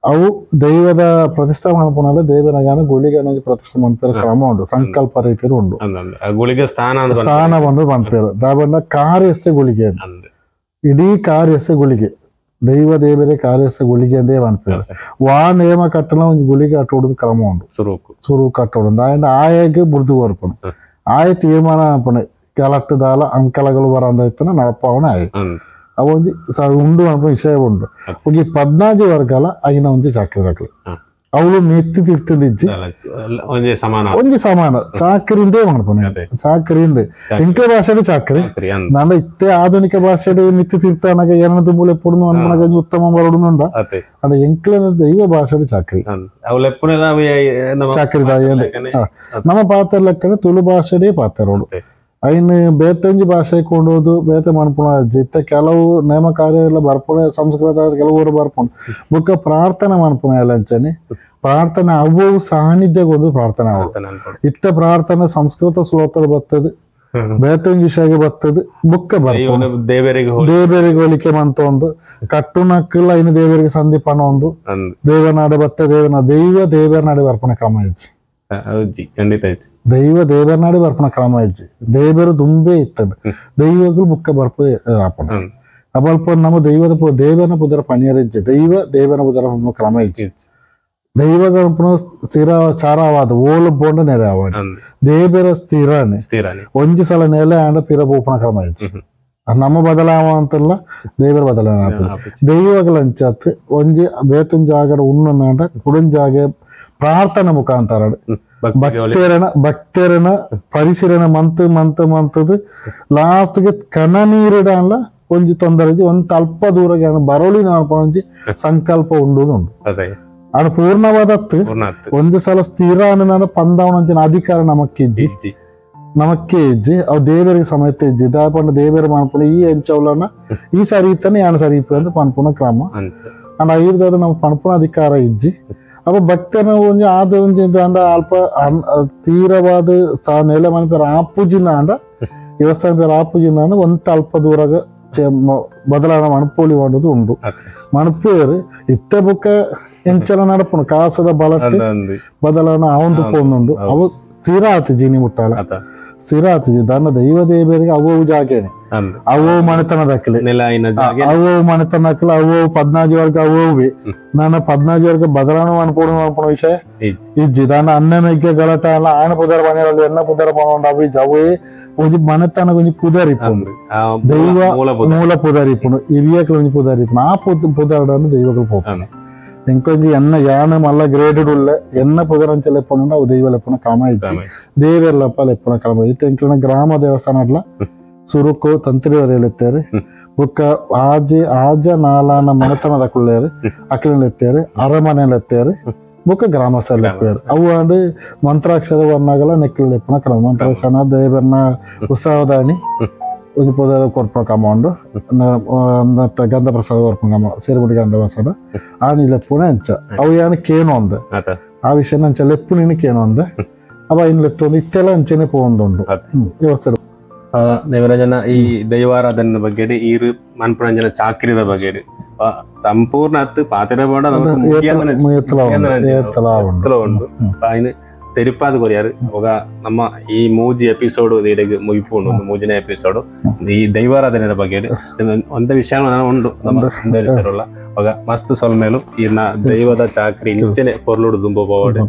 ಅವು ದೈವದ ಪ್ರತಿಷ್ಠಾ ಮನ್ಪುನಲ್ಲ ದೇವನಗಾನ ಗುಳಿಗೆ ಪ್ರತಿಷ್ಠೆ ಮನ್ಪೇರ ಕ್ರಮ ಉಂಟು ಸಂಕಲ್ಪ ರೀತಿಯಲ್ಲಿ ಉಂಟು ಗುಳಿಗೆ ಸ್ಥಾನ ಸ್ಥಾನ ಬಂದು ಮನ್ಪೇರ ದಾಬಣ್ಣ ಕಾರ್ಯಸ್ಯ ಗುಳಿಗೆ ಇಡೀ ಕಾರ್ಯಸ್ಯ ಗುಳಿಗೆ ದೈವ ದೇವರೇ ಕಾರ್ಯಸ್ಥ ಗುಳಿಗೆ ಅಂದೇ ಮನ್ಪೇರು ವಾ ನೇಮ ಕಟ್ಟಲ ಒಂದು ಗುಳಿಗೆ ಅಟ್ಟೋಡು ಕ್ರಮ ಉಂಟು ಸುರು ಕಟ್ಟೋಡು ಆಯಂಡ ಆಯಗೆ ಬುರ್ದು ಬರ್ಪಣು ಆಯ ತೀರ್ಮಾನ ಅನ್ಪಣೆ ಕೆಳಟ್ಟು ದಾಲ ಅಂಕಲಗಳು ಬರಂದ ಇತ್ತನ ನಡಪಾವಣ ಆಯ್ ಅವ ಒಂಜಿ ಉಂಡು ಅನ್ಪುನ ವಿಷಯ ಉಂಡು ಒಂಜಿ ಪದ್ನಾಜಿ ವರ್ಗಲ ಐನ ಒಂಜಿ ಚಾಕ್ರಿ ಅವಳು ಮೆತ್ತಿ ತಿರ್ತಿದ್ದಿಜ್ಜಿ ಒಂಜಿ ಸಮಾನ ಚಾಕರಿಂದೇ ಮಾಡ್ಪನೆ ಚಾಕರಿಂದೆ ಇಂಕ್ಲೆ ಭಾಷೆಡು ಚಾಕರಿ ನನ್ನ ಇತ್ತೆ ಆಧುನಿಕ ಭಾಷೆಡು ಮಿತ್ತಿ ತಿರ್ತಾನಾಗ ಏನದು ದುಂಬುಲೆ ಪುಡ್ನು ಅನ್ಪನಾಗ ಉತ್ತಮ ಬರಡುನುಂಡ ಅಂಡ ಎಂಕ್ಲೆ ದೈವ ಭಾಷೆಡು ಚಾಕರಿ ಚಾಕರಿ ನಮ್ಮ ಪಾತ್ರ ಲೆಕ್ಕನೆ ತುಳು ಭಾಷೆಡೇ ಪಾತ್ರರೋಡು ಐನ್ ಬೇತಂಜಿ ಭಾಷೆ ಕೊಂಡೋದು ಬೇತೆ ಮನ್ಪುಣ ಇತ್ತ ಕೆಲವು ನೇಮ ಕಾರ್ಯ ಎಲ್ಲ ಬರ್ಪುಣ ಸಂಸ್ಕೃತ ಕೆಲವರು ಬರ್ಪುಣ ಬುಕ್ಕ ಪ್ರಾರ್ಥನೆ ಮನ್ಪುಣ ಎಲ್ಲ ಅಂಚನೆ ಪ್ರಾರ್ಥನೆ ಅವು ಸಾನ್ನಿಧ್ಯಗೊಂದು ಪ್ರಾರ್ಥನೆ ಅವು ಇತ್ತ ಪ್ರಾರ್ಥನೆ ಸಂಸ್ಕೃತ ಶ್ಲೋಕಗಳು ಬರ್ತದೆ ಬೇತಂಜಿ ವಿಷಯಕ್ಕೆ ಬರ್ತದೆ ಬುಕ್ಕ ಬರ್ಪುಣ ದೇವರಿಗೆ ದೇವರಿಗೆ ಹೋಲಿಕೆ ಮಂತ ಒಂದು ಕಟ್ಟುನಕ್ಕಿಲ್ಲ ಇನ್ನು ದೇವರಿಗೆ ಸಂದೀಪನ ಒಂದು ದೇವನಾಡೆ ಬತ್ತ ದೇವನ ದೈವ ದೇವನಾಡೆ ಬರ್ಪಣ ಕ್ರಮ ಇಜ್ಜಿ ದೈವ ದೇವನಾಡಿ ಬರ್ಪಣ ಕ್ರಮ ಇಜ್ಜಿ ದೇವರು ದುಂಬೆ ಇತ್ತಂಡ ದೈವಗಳು ಬುಕ್ಕ ಬರ್ಪದೆ ಅಪ್ಪಣ ಅಲ್ಪ ನಮ್ಮ ದೈವದ ದೇವನ ಪುದರ ಪಣಿಯರ ಇಜ್ಜಿ ದೈವ ದೇವನ ಪುದರ ಕ್ರಮ ಇಜ್ಜಿ ದೈವ ಗಣಪನ ಸ್ಥಿರ ಚಾರವಾದ ಓಲು ಬೋಂಡ ನೆಲೆ ಅವ ದೇವರ ಸ್ಥಿರನೆ ಒಂಜಿ ಸಲ ನೆಲೆ ಆಂಡ ಪಿರ ಬೋಪಣ ಕ್ರಮ ಇಜ್ಜಿ ನಮ್ಮ ಬದಲಾವ ಅಂತಲ್ಲ ದೇವರ ಬದಲಾವಣೆ ಆಗ್ತದೆ ದೈವಗಳಂಚಾತ್ ಒಂಜಿ ಬೇತೊಂಜಾಗಡ ಉಣ್ಣಂದಾಂಡ ಕುಡಂಜಾಗೆ ಪ್ರಾರ್ಥನೆ ಮುಖಾಂತರ ಭಕ್ತರನ ಭಕ್ತರನ ಪರಿಸರನ ಮಂತ್ ಮಂತ್ ಮಂತದ ಲಾಸ್ಟ್ಗೆ ಕಣ ನೀರಿಡಲ್ಲ ಒಂಜಿ ತೊಂದರೆ ಒಂದು ಅಲ್ಪ ದೂರಗೆ ಬರೋಳಿ ಒಂಜಿ ಸಂಕಲ್ಪ ಉಂಡುದು ಉಂಡು ಅದು ಪೂರ್ಣವಾದತ್ತು ಒಂದು ಸಲ ಸ್ಥಿರ ಅನ್ನೋದಾನ ಪಂದಾವಣ ಅಧಿಕಾರ ನಮಕ್ಕಿಜ್ಜಿ ನಮಕ್ಕೆ ಇಜ್ಜಿ ಅವು ದೇವರಿಗೆ ಸಮೇತ ಇಜ್ಜಿ ದಾಪಂಡ ದೇವರ ಮನ್ಪುಣ ಈ ಎಂಚೌಲನ ಈ ಸರಿ ಇತ್ತಾನೆ ಯಾಣ ಸರಿ ಇಪ್ಪು ಅಂತ ಪನ್ಪುಣ ಕ್ರಮ ಅಂಡ್ ಐರ್ದಾದ ನಮ್ಮ ಪನ್ಪುಣ ಅಧಿಕಾರ ಇಜ್ಜಿ ಅಪ್ಪ ಭಕ್ತನ ಒಂಜಿ ಆದ ಒಂಜಿ ದಾಂಡ ಅಲ್ಪ ತೀರವಾದ ನೆಲೆ ಮನ್ಪೇರ ಆಪುಜಿನ ಅಂಡ ದೇವಸ್ಥಾನ പേര് ആപ്പുജിന്നാണ് ಒಂದು ಅಲ್ಪ ದೂರಾಗ ಬದಲಾವಣೆ ಮಣಪೋಲಿ ಮಾಡೋದು ಉಂಡು ಮಣಪೇರು ಇತ್ತೆ ಬುಕ್ಕ ಎಂಚಲ ನಡಪುಣು ಕಾಸದ ಬಲಕ್ಕೆ ಬದಲಾವಣೆ ಅವಂದು ಪೋಂದುಂಡು ಅವು ಸ್ಥಿರ ಆತು ಜೀನಿ ಮುಟ್ಟಾಲ ಸ್ಥಿರ ಆತು ದಾನ ದೈವ ದೇವರಿಗೆ ಅವು ಜಾಗೇನೆ ಅವು ಮನೆತನದಕ್ಕಲೆ ಅವು ಮನೆತನಕ್ಕಲೆ ಅವು ಪದ್ನಾಜಿ ವರ್ಗ ಅವು ನಾನು ಪದ್ನಾಜಿ ವರ್ಗ ಬದಲಾವಣೆ ಅನ್ಪೋಡು ಅನ್ಪೋಣ ವಿಷಯ ಇಜ್ಜಿ ದಾನ ಅನ್ನ ಮೆಗ್ಗೆ ಗಲಾಟ ಅಲ್ಲ ಆಣ ಪುದರ ಮನೆಯಲ್ಲಿ ಎಣ್ಣ ಪುದರ ಪೋಂಡು ಅವು ಇಜ್ಜಿ ಅವೇ ಒಂಜಿ ಮನೆತನ ಒಂಜಿ ಪುದರ್ ಇಪ್ಪುಂಡು ದೈವ ಮೂಲ ಪುದರ್ ಇಪ್ಪುಂಡು ಹಿರಿಯಕ್ಲ ಒಂಜಿ ಪುದರ್ ಇಪ್ಪುಂಡು ಆ ಪುದರನ್ನು ದೈವಗಳು ಪೋಪುಂಡು ಇಂಕೊಂಜಿ ಎನ್ನ ಯಾನ ಮಲ್ಲ ಗ್ರೇಡೆಡ್ ಉಳ್ಳ ಎನ್ನ ಪುದರಂಚ ಲೆಪ್ಪುಂಡು ಅವು ದೈವ ಲೆಪ್ಪುನ ಕ್ರಮ ಇಜ್ಜಿ ದೇವೆರ್ಲಪ್ಪ ಲೆಪ್ಪುನ ಕ್ರಮ ಇತ್ತೆ ಎಂಕ್ಲೆನ ಗ್ರಾಮ ದೇವಸ್ಥಾನ ಅಡ್ಲ ಸುರುಕು ತಂತ್ರಿಯವರು ಹೇಳುತ್ತಾರೆ ಬೊಕ್ಕ ಆಜೆ ಆಜ ನಾಲಾನ ಮನೆತನದ ಕುಳ್ಳೇರು ಅಕ್ಲೆತ್ತಾರೆ ಅರಮನೆಲೆತ್ತಾರೆ ಬೊಕ್ಕ ಗ್ರಾಮಸ್ಥರು ಅವು ಅಂಡ್ ಮಂತ್ರಾಕ್ಷರ ವರ್ಣಗಳ ನೆಕ್ಕಲೆಪ್ಪನ ಕ್ರಮ ಮಂತ್ರಾಕ್ಷರ ದೇವರನ್ನ ಉತ್ಸವದಾಣಿ ಒಂಜಿ ಪೊದರ ಕೊರ್ಪುನ ಕಮೌಂಡು ಗಂಧ ಪ್ರಸಾದ ಕೊರ್ಪುನ ಕಮ ಸೇರ್ಬಿಟ್ಟು ಗಂಧ ಪ್ರಸಾದ ಆನಿ ಲೆಪ್ಪುನ ಅಂಚ ಅವು ಯಾನ್ ಕೇನು ಅಂದ ಆ ವಿಷಯ ಅಂಚ ಲೆಪ್ಪುನಿನ ಕೇನು ಅಂದ ಅವ ಇನ್ ಲೆತ್ತೊಂದು ಇತ್ತೆಲ್ಲ ಅಂಚೆನೆ ಪೋಂದುಂಡು ವ್ಯವಸ್ಥೆ. ದೇವರಾಜನ ಈ ದೈವಾರಾಧನೆ ಬಗ್ಗೆ ಈರು ಮನ್ಪುರಂಜನ ಚಾಕ್ರಿದ ಬಗ್ಗೆ ಸಂಪೂರ್ಣ ಅತ್ತು ಪಾತ್ರೆ ಉಂಡು ತೆರಿಪಾದ ಕೊರಿಯಾರು. ಅವಾಗ ನಮ್ಮ ಈ ಮೂಜಿ ಎಪಿಸೋಡ್ ಇಡೆಗ್ ಮುಗಿಪು ಉಂಡು ಮೂಜಿನ ಎಪಿಸೋಡ್ ಈ ದೈವಾರಾಧನೆಯ ಬಗ್ಗೆ ಒಂದ ವಿಷಯ ಉಂಡು ನಮ್ಮ ಅವಾಗ ಮಸ್ತ್ ಸೊಲ್ಮೇಲು ಇನ್ನ ದೈವದ ಚಾಕ್ರಿ ಇಂಚನೆ ಪೊರ್ಲುಡು ದುಂಬ ಪೋವಡು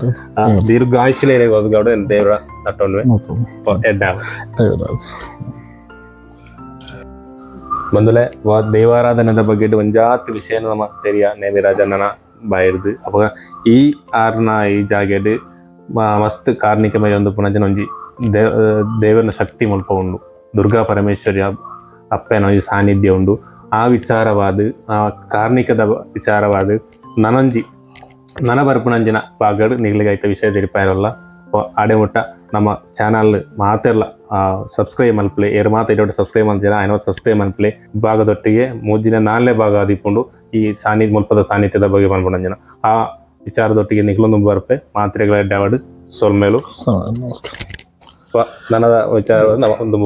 ದೀರ್ಘಾಯುಷ್ಯ ಒದಗೌಡು ದೇವರ ನಟ್ಟೊನ್ವೆ ಎಡ್ಡ ಬಂದುಲೆ ದೈವಾರಾಧನೆದ ಬಗ್ಗೆ ಒಂಜಾತ್ ವಿಷಯ ನಮ್ಮ ತೆರಿಯ ನೇಮಿರಾಜಣ್ಣನ ಬಾಯಿರ್ದು. ಅವಾಗ ಈ ಆರ್ನ ಈ ಜಾಗೆಡ್ ಮಸ್ತ್ ಕಾರ್ಣಿಕಮಯ ಒಂದು ಪುನಂಜನ ಒಂಜಿ ದೇವರ ಶಕ್ತಿ ಮುಲ್ಪ ಉಂಡು ದುರ್ಗಾ ಪರಮೇಶ್ವರಿಯ ಅಪ್ಪನ ಒಂಜಿ ಸಾನ್ನಿಧ್ಯ ಉಂಡು. ಆ ವಿಚಾರವಾದ ಆ ಕಾರ್ಣಿಕದ ವಿಚಾರವಾದ ನನೊಂಜಿ ನನ ಬರ್ಪುನಂಜಿನ ಭಾಗಡ್ ನಿಗ್ಲಿಗಾಯ್ತ ವಿಷಯ ತೆರಿಪಾಯಿರಲ್ಲ. ಆಡೆ ಮುಟ್ಟ ನಮ್ಮ ಚಾನಲ್ ಮಾತೆರ್ಲ ಸಬ್ಸ್ಕ್ರೈಬ್ ಮಲ್ಪಲೆ ಏರು ಮಾತ ಇಡೋಟ ಸಬ್ಸ್ಕ್ರೈಬ್ ಮಲ್ತಿರ ಆಯ್ನ ಸಬ್ಸ್ಕ್ರೈಬ್ ಮಲ್ಪಲೆ ಭಾಗದೊಟ್ಟಿಗೆ ಮೂಜಿನ ನಾಲ್ನೇ ಭಾಗ ಆದಿಪ್ಪುಂಡು ಈ ಸಾನ್ನಿಧ್ಯ ಮುಲ್ಪದ ಸಾನ್ನಿಧ್ಯದ ಬಗ್ಗೆ ಮನ್ಪುನಂಜಿನ ಆ ವಿಚಾರದೊಟ್ಟಿಗೆ ನಿಗ್ಲೊಂದು ಬರ್ಪೆ ಮಾತ್ರೆಗಳ ಡ್ಯಾವಡ್ ಸೊಲ್ಮೇಲು ನನದ ವಿಚಾರ ಒಂದು.